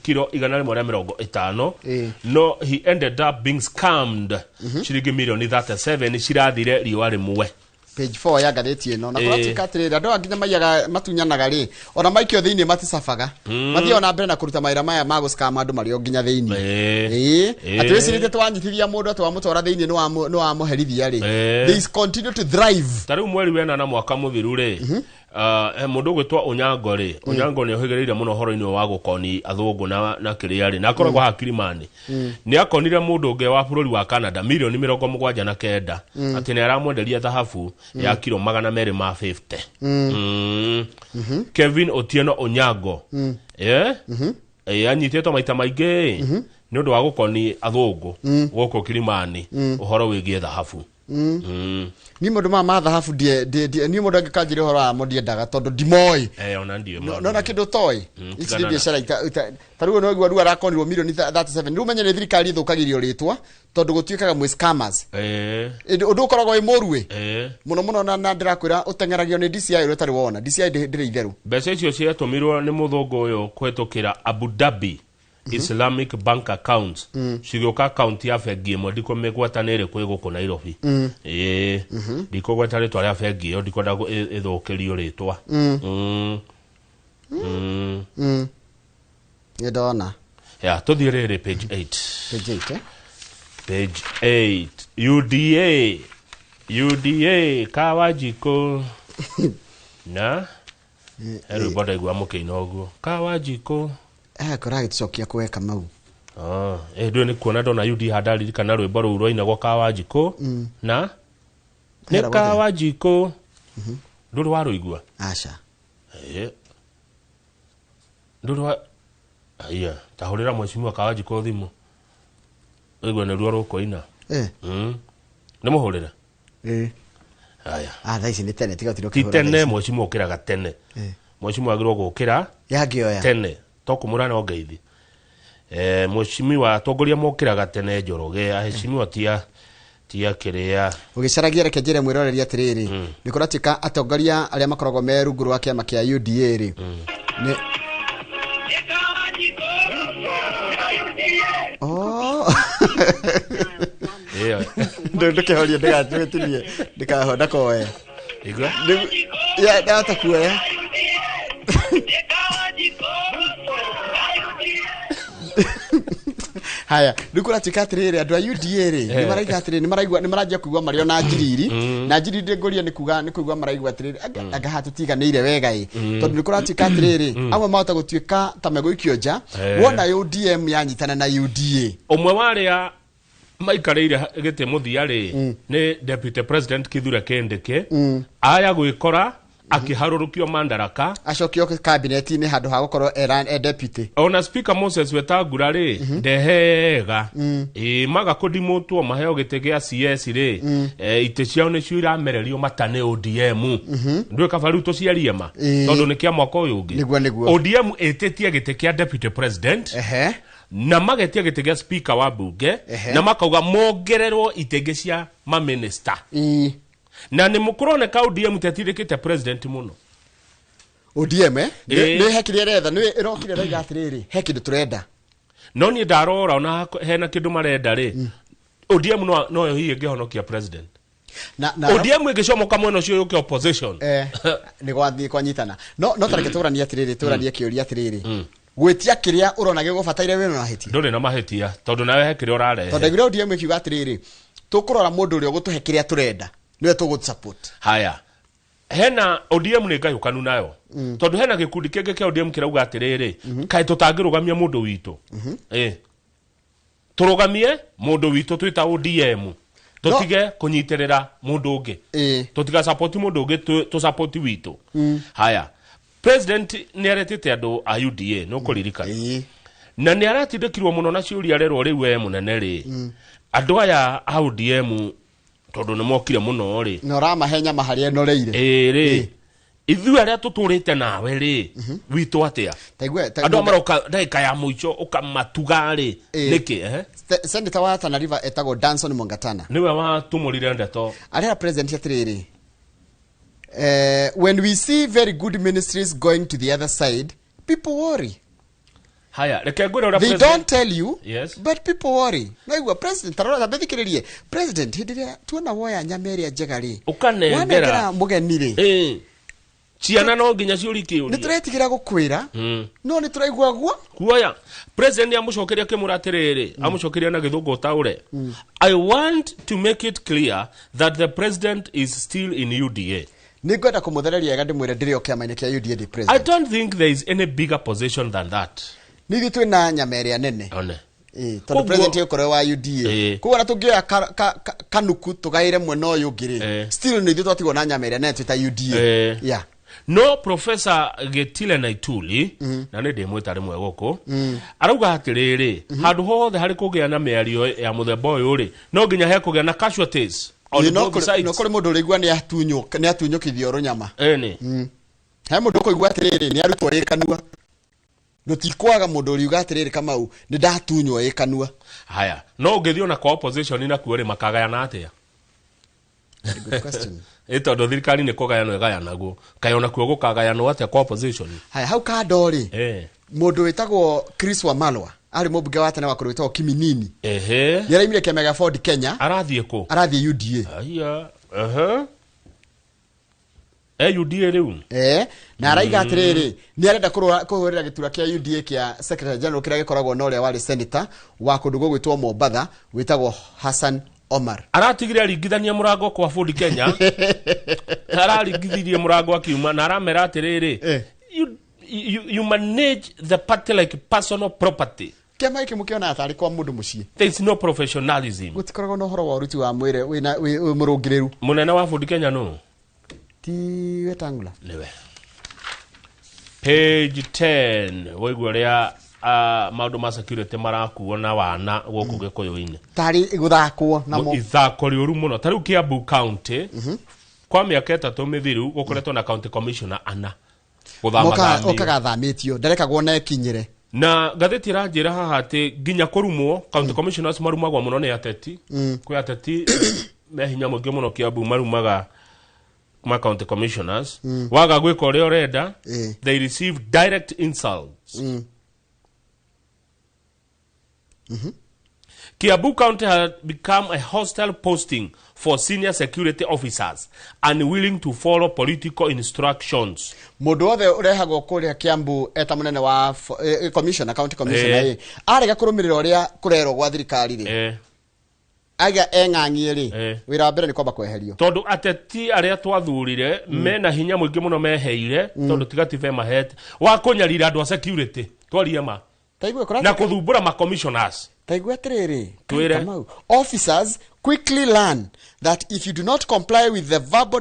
kiro 150, no he ended up being scammed. Ciringi milioni 37 cirathire riũa rĩmwe. Page 4 ya ngathĩti ĩno na kũratuĩka atĩrĩrĩ, andũ aya nginya maiyaga matunyanaga rĩ, ona maikio thĩinĩ maticabaga, mathiaga na mbere na kũruta mawĩra maya ma gũcikama andũ marĩ o nginya thĩinĩ. Ĩĩ, atĩ wĩcirĩtie twanyitithia mũndũ atĩ wamũtwara thĩinĩ nĩ wamũherithia rĩ, they continue to thrive. Ta rĩu mweri wena na mwaka mũthiru rĩ, he mũndũ ũgwĩtwo Onyango rĩ, Onyango nĩ ohĩgĩrĩire mũno ũhoro-inĩ wa gũkoni athũngũ na kĩrĩa rĩ, na akoragwo haha Kilimani. Nĩ akonire mũndũ ũngĩ wa bũrũri wa Canada milioni 79 atĩ nĩ aramwenderia thahabu ya kiro 250. Kevin Otieno Onyango, anyitĩtwo maita maingĩ nĩ ũndũ wa gũkoni athũngũ gũkũ Kilimani ũhoro wĩgiĩ thahabu. Niĩ maũndũ maya ma thahabu niĩ mũndũ angĩkanjĩra ũhoro wamo ndiendaga tondũ ndimoĩ. Ona ndiũĩ maũndũ Nona kĩndũ ũtoĩ. Ici nĩ tigana na. biacara ta rĩu no rĩu arakonirwo milioni 37. Rĩu menye nĩ thirikari ĩthũkagĩrio rĩtwa tondũ gũtuĩkaga mwĩ scammers. Ĩndĩ ũndũ ũkoragwo wĩ mũru ĩ mũno mũno na ndĩrakwĩra ũteng'eragio nĩ DCI ũrĩa ũtarĩ wona DCI ndĩrĩ itherũ. Mbeca icio ciatũmirwo nĩ mũthũngũ ũyũ kũhetũkĩra Abu Dhabi Islamic Bank accounts, cigĩũka account ya bengi ĩmwe ndikũmĩgweta nĩ ĩrĩkũ ĩ gũkũ Nairobi. Ĩĩ, ndikũgweta rĩtwa rĩa bengi ĩyo, ndikwenda ĩthũkĩrio rĩtwa. Nĩ ndona. Ya tũthiĩ rĩrĩ page 8. Page 8, eh? Page 8, UDA, UDA Kawanjikũ na he rwĩmbo ndaigua mũkĩina ũguo Kawanjikũ. Kũragĩtũcokia kũwe Kamau. Ah, ndũĩ nĩ kuona ndona UDA handaririkana rwĩmbo rũu rwainagwo Kawanjikũ na nĩ Hera wothe. Kawanjikũ ndũrĩ warũigua? Aca. Ndũrĩ wa aya tahũrĩra mheshimiwa Kawanjikũ thimũ ũigue nĩruo rũkũina. Nĩ mũhũrĩre? Aya. Ah, thaa ici nĩ tene, tiga ũtinde Ti ũkĩhũra thaa tene, ici. mheshimiwa ũkĩraga tene. Mheshimiwa agĩrĩirwo gũkĩra Yangĩoya. tene to kũmũra no ngeithi. Mheshimiwa atongoria mokĩraga tene Njoroge, aheshimiwa tia kĩrĩa. Ũgĩcaragia reke njĩre mwĩroreri atĩrĩrĩ, nĩ kũratuĩka atongoria arĩa makoragwo me rungu rwa kĩama kĩa UDA rĩ nĩ Oh. Ĩyo. Ndũkĩhorie ndĩgatwĩtinie ndakoe. Igua? Ya ndahota kuoya. Haya, rĩu kũratuĩka atĩrĩrĩ, andũ a UDA rĩ nĩ maraiga atĩrĩrĩ, nĩ maraigua nĩ maranjia kũigua marĩ ona njiriri na njiriri ngũria nĩ kuga nĩ kũigua maraigua atĩrĩrĩ, anga haha tũtiganĩire wega ĩ, tondũ nĩ kũratuĩka atĩrĩrĩ, amwe mahota gũtuĩka ta megũikio nja wona ODM yanyitana na UDA. Ũmwe wa arĩa maikarĩire gĩtĩ mũthia rĩ nĩ Deputy President Kithure Kindiki, aya gwĩkora akĩharũrũkio mandaraka, acokio kabineti-inĩ handũ ha gũkorwo e deputy. Ona Speaker Moses Wetangula rĩ ndehega ĩ maga kũndimũtwo maheo gĩtĩ gĩa CS rĩ, itĩ ciao nĩcio iramererio mata nĩ ODM. Ndũĩ kaba rĩu tũciarie ma tondũ nĩ kĩa mwaka ũyũ ũngĩ. Nĩguo, nĩguo. ODM ĩtĩtie gĩtĩ kĩa deputy president na magetia gĩtĩ gĩa speaker wa bunge na makauga mongererwo itĩ ingĩ cia maminista. Na nĩ mũkũroneka ODM tetindĩkĩte president mũno. ODM, eh? Ĩĩ. Nĩ he kĩrĩa ĩretha, nĩ ĩrokire ĩrauga atĩrĩrĩ, he kĩndũ tũrenda. No niĩ ndarora ona hena kĩndũ marenda rĩ, ODM no yo hihi ĩngĩhonokia president. Na ODM ĩngĩcomoka mwena ũcio yũke opposition. Nĩ gwathiĩ kwanyitana. No tareke tũranie atĩrĩrĩ, tũranie kĩũria atĩrĩrĩ. Gwĩtia kĩrĩa ũrona gĩgũbataire wĩna mahĩtia. Ndũrĩ na mahĩtia tondũ nawe he kĩrĩa ũrarehe. Tondũ ndaiguire ODM ĩkiuga atĩrĩrĩ, tũkũrora mũndũ ũrĩa ũgũtũhe kĩrĩa tũrenda, nĩwe tũgũ-support. Haya. Hena ODM nĩ ngayũkanu nayo. Tondũ hena gĩkundi kĩngĩ kĩa ODM kĩrauga atĩrĩrĩ, kaĩ tũtangĩrũgamia mũndũ witũ. Tũrũgamie mũndũ witũ twĩta ODM. Tũtige kũnyitĩrĩra mũndũ ũngĩ. Tũtiga support mũndũ ũngĩ, tũ support witũ. Haya. President nĩ aretĩte andũ a UDA, nĩ ũkũririkana. Na nĩ aratindĩkirwo mũno na ciũria rerwo rĩu we mũnene rĩ. Andũ aya a ODM tondũ nĩ mokire mũno rĩ. Na ũramahe nyama harĩa ĩnoreire. Rĩ. Ithuĩ arĩa tũtũrĩte nawe rĩ, witũ atĩa? Andũ maroka ndagĩka ya mũico ũkamatuga rĩ, nĩkĩ? Senator wa Tana River etagwo Danson Mongatana. Nĩwe watumũrire ndeto. Arera president atĩrĩrĩ, when we see very good ministries going to the other side, people worry. Haya, reke ngwĩre ũrĩa they don't tell you, yes, but people worry. No igua president tarora thikĩrĩrie. President hĩndĩ ĩrĩa tuona woya nyama ĩrĩa njega rĩ, ũkanengera mũgeni rĩ. Ciana no nginya ciũri kĩũria. Nĩ tũretigĩra gũkwĩra, no nĩ tũraigua guo. Kuoya. President amũcokeria akĩmwĩra atĩrĩrĩ, amũcokeria na gĩthũngũ ũtaũre. I want to make it clear that the president is still in UDA. Nĩ ngwenda kũmũthereria wega ndĩmwĩre ndĩrĩ o kĩama-inĩ kĩa UDA ndĩ president. I don't think there is any bigger position than that. Nĩ ithuĩ twĩna nyama ĩrĩa nene. One. Tondũ president egũkorwo wa UDA. Koguo ona tũngĩoya kanuku tũgaĩre mwena ũyũ ũngĩ rĩ, still nĩ ithuĩ twatigwo na nyama ĩrĩa nene twĩta UDA. Yeah. No Professor Gitile Naituli, na nĩ ndĩmwĩta rĩmwe gũkũ, arauga atĩrĩrĩ, handũ hothe harĩ kũgĩa na mĩario ya mũthemba ũyũ rĩ, no nginya hekũgĩa na casualties on both sides. No kũrĩ mũndũ ũraigua nĩ atunyũkithio rũnyama. Ĩni. He mũndũ ũkũigua atĩrĩrĩ, nĩ arutwo ĩ kanua. Rũtikwaga mũndũ ũriuga atĩrĩrĩ Kamau, nĩ ndatunywo ĩ kanua. Haya, no ũngĩthiĩ ona kwa opposition nakuo rĩ, makagayana atĩa? Good question. Tondũ thirikari nĩ kũgayanwo ĩgayanagwo, kaĩ onakuo gũkagayanwo atĩa kwa opposition? Haya, hau kando rĩ, mũndũ wĩtagwo Chris Wamalwa, arĩ mũmbunge wa tene wa kũndũ wĩtagwo Kiminini. Nĩ araimire kĩama gĩa Ford Kenya. Arathiĩ kũ? Arathiĩ UDA. Aya, UDA rĩu? Na araiga atĩrĩrĩ, nĩ arenda kũhũrĩra gĩturwa kĩa UDA kĩa Secretary General kĩrĩa gĩkoragwo na ũrĩa warĩ senator wa kũndũ gũgwĩtwo Mombatha, wĩtagwo Hassan Omar. Aratigire aringithania mũrango kwa Ford Kenya. Araringithirie mũrango akiuma na aramera atĩrĩrĩ, you manage the party like personal property. Kĩama gĩkĩ mũkĩonaga tarĩ kwa mũndũ mũciĩ. There is no professionalism. Gũtikoragwo na ũhoro wa ũruti wa mwĩrĩ wĩ mũrũngĩrĩru. Mũnene wa Ford Kenya nũ? Ti Wetangula. Nĩwe. Page 10 waigua ũrĩa maũndũ ma security marakuo na wana gũkũ Gĩkũyũ-inĩ. Tarĩ gũthakwo namo. Ithako rĩũru mũno. Ta rĩu Kiambu County, kwa mĩaka 3 mĩthiru gũkoretwo na county commissioner ana. Gũthamathamio. Okaga thamĩtio, ndarekagwo na ekinyĩre. Na ngathĩti ĩranjĩra haha atĩ nginya kũrumwo, county commissioners marumagwo mũno nĩ ateti. Kwĩ ateti me hinya mũingĩ mũno Kiambu marumaga ma county commissioners. Waga gwĩka ũrĩa ũrenda, they receive direct insults. Kiambu County had become a hostile posting for senior security officers unwilling to follow political instructions. Mũndũ wothe ũrehagwo kũrĩa Kiambu eta mũnene wa commissioner, county commissioner, arega kũrũmĩrĩra ũrĩa kũrerwo gwa thirikari rĩ, aga eng'ang'ie rĩ, wĩra wa mbere nĩ kwamba kweherio. Tondũ ateti arĩa twathurire mena hinya mũingĩ mũno meheire, tondũ tiga ti mahete wa kũnyarira andũ a security, twarie ma. Na kũthumbũra ma commissioners. Taigua atĩrĩrĩ, Kamau, officers quickly learn that if you do not comply with the verbal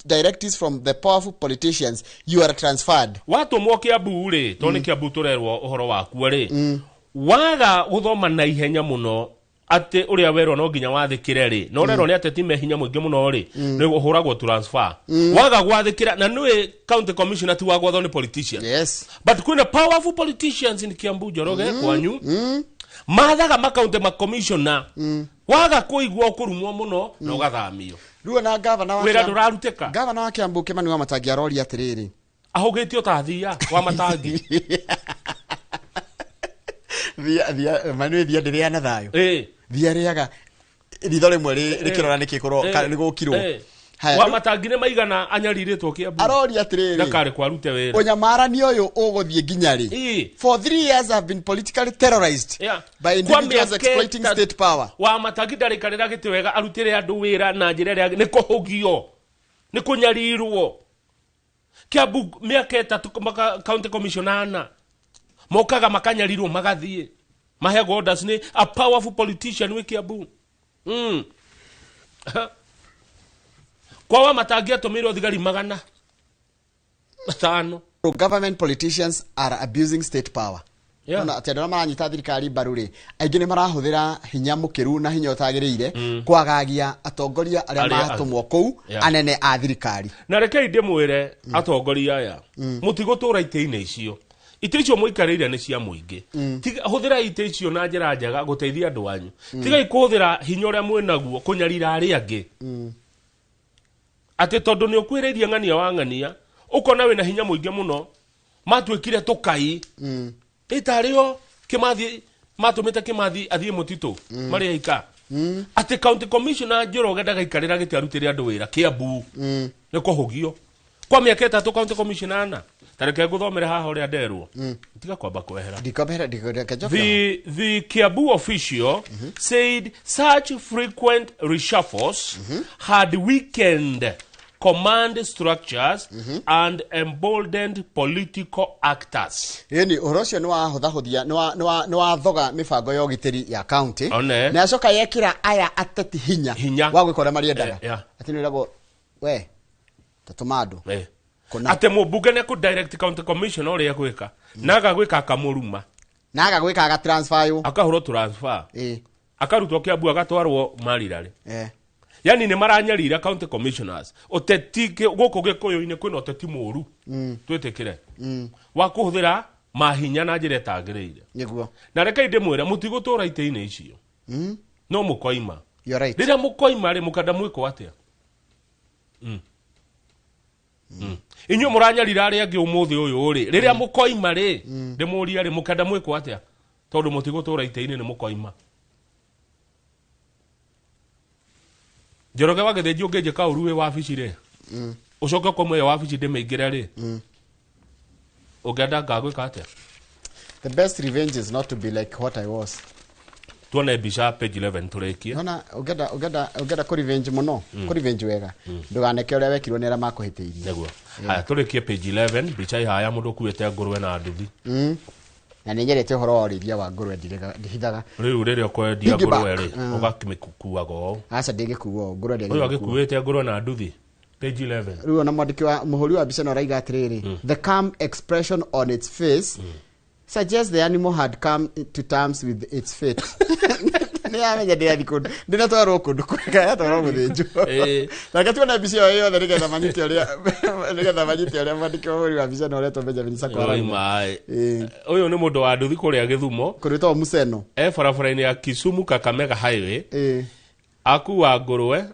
directives from the powerful politicians, you are transferred. Watũmwo Kiambu rĩ, tondũ nĩ Kiambu tũrerwo ũhoro wakuo rĩ, waga gũthoma na ihenya mũno atĩ ũrĩa werwo no nginya wathĩkĩre rĩ, na ũrerwo nĩ ateti me hinya mũingĩ mũno rĩ, nĩ ũhũragwo transfer. Waga gwathĩkĩra, na nĩũĩ county commissioner ti wa gwathwo nĩ politician. Yes. But kwĩna powerful politicians in Kiambu Njoroge kwanyu, mathaga ma county ma commissioner, waga kũigua ũkũrumwo mũno na ũgathamio. Rĩu ona gavana wa wĩra ndũrarutĩka. Gavana wa Kiambu Kimani wa Matangi aroria atĩrĩrĩ, ahũgĩtio ta thia wa Matangi. Thia manwe thia ndĩrĩa na thayũ. Thia rĩaga ritho rĩmwe rĩkĩrora nĩkĩ kũro nĩ gũkirwo. Wa matangi nĩ maigana anyarirĩtwo Kiambu. Aroria atĩrĩrĩ. Ndakarĩ kwarute wĩra. Ũnyamarani ũyũ ũgũthiĩ nginya rĩ? For 3 years I've been politically terrorized by individuals exploiting state power. Wa matangi ndarĩkarĩra gĩtĩ wega arutĩre andũ wĩra na njĩra ĩrĩa nĩ kũhũgio. Nĩ kũnyarirwo. Kiambu mĩaka 3 county commissioner ana. Mokaga makanyarirwo magathiĩ. Maheagwo orders nĩ a powerful politician wĩ Kiambu. Kwa wa matangi atũmĩirwo thigari 500. Government politicians are abusing state power. Ona atĩ andũ arĩa maranyita thirikari mbaru rĩ, aingĩ nĩ marahũthĩra hinya mũkĩru na hinya ũtagĩrĩire kwagagia atongoria arĩa matũmwo kũu anene a thirikari. Na rekei ndĩmwĩre atongoria aya, mũtigũtũra itĩ-inĩ icio. Itĩ icio mũikarĩire nĩ cia mũingĩ. Hũthĩra itĩ icio na njĩra njega gũteithia andũ anyu. Tigai kũhũthĩra hinya ũrĩa mwĩnaguo kũnyarira arĩa angĩ. Atĩ tondũ nĩ ũkwĩrĩirie ng'ania wa ng'ania, ũkona wĩna hinya mũingĩ mũno, matuĩkire tũkai. Ĩtarĩo Kĩmathi matũmĩte Kĩmathi athiĩ mũtitũ marĩ aika. Atĩ county commissioner Njoroge ndagaikarĩra gĩtĩ arutĩre andũ wĩra Kiambu. Nĩ kũhũgio. Kwa mĩaka 3 county commissioner ana. Tareke ngũthomere haha ũrĩa nderwo. Tiga kwamba kwehera. The Kiambu official said such frequent reshuffles had weakened command structures and emboldened political actors. Ĩni ũhoro ũcio nĩ wahũthahũthia nĩ wathoga mĩbango ya ũgitĩri ya county. Na acoka yekĩra aya ateti hinya wa gwĩka ũrĩa marĩendaga. Atĩ nĩ ũragwo we tatũma andũ. Atĩ mũmbunge nĩ kũ direct county commissioner ũrĩa gwĩka na agagwĩka akamũruma na agagwĩka aga transfer yo akahũrwo transfer akarutwo Kiambu agatwarwo Marirarĩ. Yani nĩ maranyarira county commissioners. Ũteti gũkũ Gĩkũyũ-inĩ kwĩna ũteti mũũru. Twĩtĩkĩre. Wa kũhũthĩra mahinya na njĩra ĩtagĩrĩire. Nĩguo. Na rekei ndĩmwĩre mũtigũtũra itĩ-inĩ icio. No mũkoima. You're right. Rĩrĩa mũkoima rĩ mũkenda mwĩkwo atĩa? Inyuĩ mũranyarira arĩa angĩ ũmũthĩ ũyũ rĩ, rĩrĩa mũkoima rĩ, ndĩmũũria rĩ mũkenda mwĩkwo atĩa? Tondũ mũtigũtũra itĩ-inĩ nĩ mũkoima. Njoroge wa Gĩthĩnji ũngĩnjĩka ũru wĩ wabici rĩ, ũcoke ũkomwe ĩyo wabici ndĩmĩingĩre rĩ, ũngĩenda ngagwĩka atĩa? The best revenge is not to be like what I was. Tuone mbica page 11 tũrĩkie. Nona ũngĩenda kũ revenge mũno, kũ revenge wega, ndũganeke ũrĩa wekirwo nĩ arĩa makũhĩtĩirie. Nĩguo. Haya tũrĩkie page 11 mbica ihaya mũndũ ũkuĩte ngũrwe na nduthi. Na nĩ nyendete ũhoro wa ũrĩithia wa ngũrwe ndihithaga. Rĩu rĩrĩa ũkwendia ngũrwe rĩ, ũgakĩmĩkuaga ũũ. Aca ndĩgĩkuo ũũ, ngũrwe ndĩgĩkuo. Ũyũ agĩkuĩte ngũrwe na nduthi. Page 11. Rĩu ona mwandĩki wa mũhũri wa mbica ĩno araiga atĩrĩrĩ, the calm expression on its face suggests the animal had come to terms with its fate. Nĩ amenya ndĩrathiĩ kũndũ, ndĩnatwarwo kũndũ kwega, yatwarwo mũthĩnjwo. Reke tuone mbica ĩyo yothe nĩgetha manyite ũrĩa nĩgetha manyite ũrĩa mwandĩki wa mũhũri wa mbica ĩno ũretwo Benjamin Sakwa arauga. Ũyũ nĩ mũndũ wa nduthi kũrĩa Gĩthumo. Kũrĩtwo Museno. E barabara-inĩ ya Kisumu Kakamega Highway. Akua ngũrwe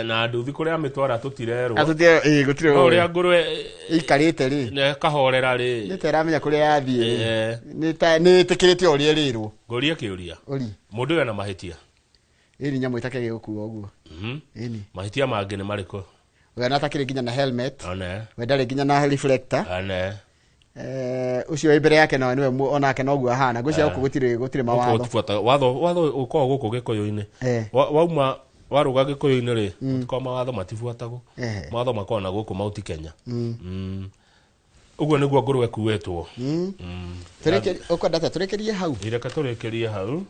na nduthi kũrĩa amĩtwara tũtirerwo. Gũtirĩ ũrĩa ngũrwe ĩikarĩte rĩ. Nĩ kahorera rĩ. Nĩ ta ĩramenya kũrĩa yathiĩ rĩ. Nĩ ĩtĩkĩrĩte ũrĩa ĩrĩrwo. Ngũrie kĩũria. Ũri. Mũndũ ũyũ ena mahĩtia. Ĩni nyamũ ĩtakĩrĩ gũkua ũguo. Ĩni. Mahĩtia mangĩ nĩ marĩkũ? We na atakĩrĩ nginya na helmet. We ndarĩ nginya na reflector. Ũcio wĩ mbere yake nawe nĩwe onake noguo ahana. Ngwĩciria gũkũ gũtirĩ mawatho. Watho ũkoragwo gũkũ Gĩkũyũ-inĩ. Wauma waruga Gĩkũyũ-inĩ rĩ, gũtikoragwo mawatho matibuatagwo. Mawatho makoragwo na gũkũ Mount Kenya. Ũguo nĩguo ngũrwe ĩkuĩtwo. Ũkwenda atĩa tũrĩkĩrie hau? Reke tũrĩkĩrie hau.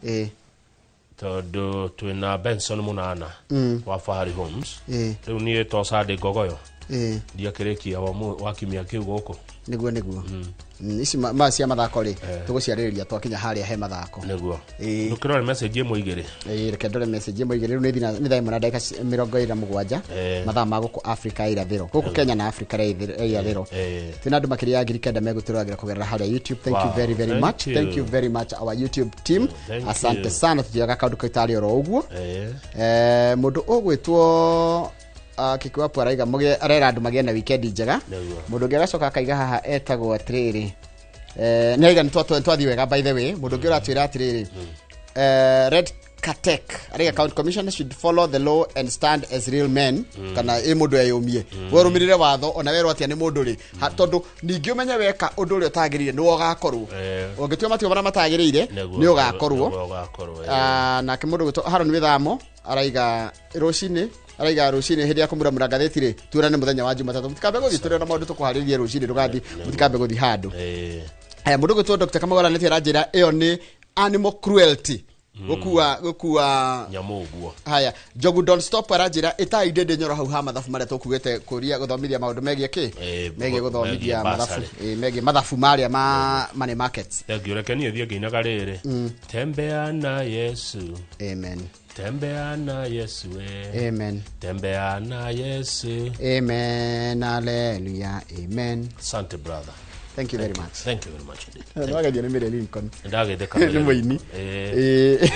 Tondũ twĩna Benson Munana wa Fahari Homes. Rĩu niĩ to Sunday Ngogoyo. Ndiakĩrĩkia wa kiumia kĩu gũkũ. Nĩguo nĩguo. Ici ma cia mathako rĩ, tũgũciarĩrĩria twakinya harĩa he mathako. Nĩguo. Ndũkĩrore message ĩmwe igĩrĩ. Reke ndore message ĩmwe igĩrĩ. Rĩu nĩ thaa 1:27 mathaa ma gũkũ Afrika ya irathĩro. Gũkũ Kenya na Afrika ya irathĩro. Twĩna andũ makĩria ya 9,000 megũtũroragĩra kũgerera harĩa YouTube. Thank you very very much. Thank you very much our YouTube team. Asante sana tũtiaga kaũndũ kau tarĩ oro ũguo. Mũndũ ũgwĩtwo Kikuapu araiga arera andũ magĩe na weekend njega. Mũndũ ũngĩ agacoka akaiga haha etagwo atĩrĩrĩ. Nĩ aiga nĩ twathiĩ wega. By the way, mũndũ ũngĩ ũratwĩra atĩrĩrĩ, Red Katek araiga county commissioner should follow the law and stand as real men. Kana ĩ mũndũ eyũmie, we ũrũmĩrĩre watho ona werwo atĩa nĩ mũndũ rĩ. Tondũ ningĩ ũmenye weka ũndũ ũrĩa ũtagĩrĩire nĩwe ũgakorwo. Ũngĩtua matua marĩa matagĩrĩire, nĩ ũgakorwo. Nĩguo ũgakorwo. Nake mũndũ gwĩtwo Haron Wĩthamo araiga rũcinĩ, araiga rũcinĩ hĩndĩ ya kũmuramura ngathĩti rĩ, tuonane mũthenya wa Jumatatũ. Mũtikambe gũthiĩ, tũrĩ na maũndũ tũkũharĩrĩrie rũcinĩ, ndũgathiĩ, mũtikambe gũthiĩ handũ. Aya, mũndũ gwĩtwo Dr. Kamau aranĩtie, aranjĩra ĩyo nĩ animal cruelty, gũkua nyamũ ũguo. Haya, Njogu Don't Stop aranjĩra ĩtai ndĩndĩ nyoro hau ha mathabu marĩa tũkugĩte kũria gũthomithia maũndũ megiĩ kĩ, megiĩ gũthomithia megiĩ mathabu. Bursary. Megiĩ mathabu marĩa ma money markets. Thengiũ, reke niĩ thiĩ ngĩinaga rĩrĩ. Tembea na Yesu. Amen. Tembea na Yesu we. Amen. Tembea na Yesu. Amen, hallelujah, amen. Asante, brother. Thank you very much. Thank you very much indeed. Nĩwageithio nĩ Mary Lincoln. Ndagĩtheka. Nĩ mũini. Eh.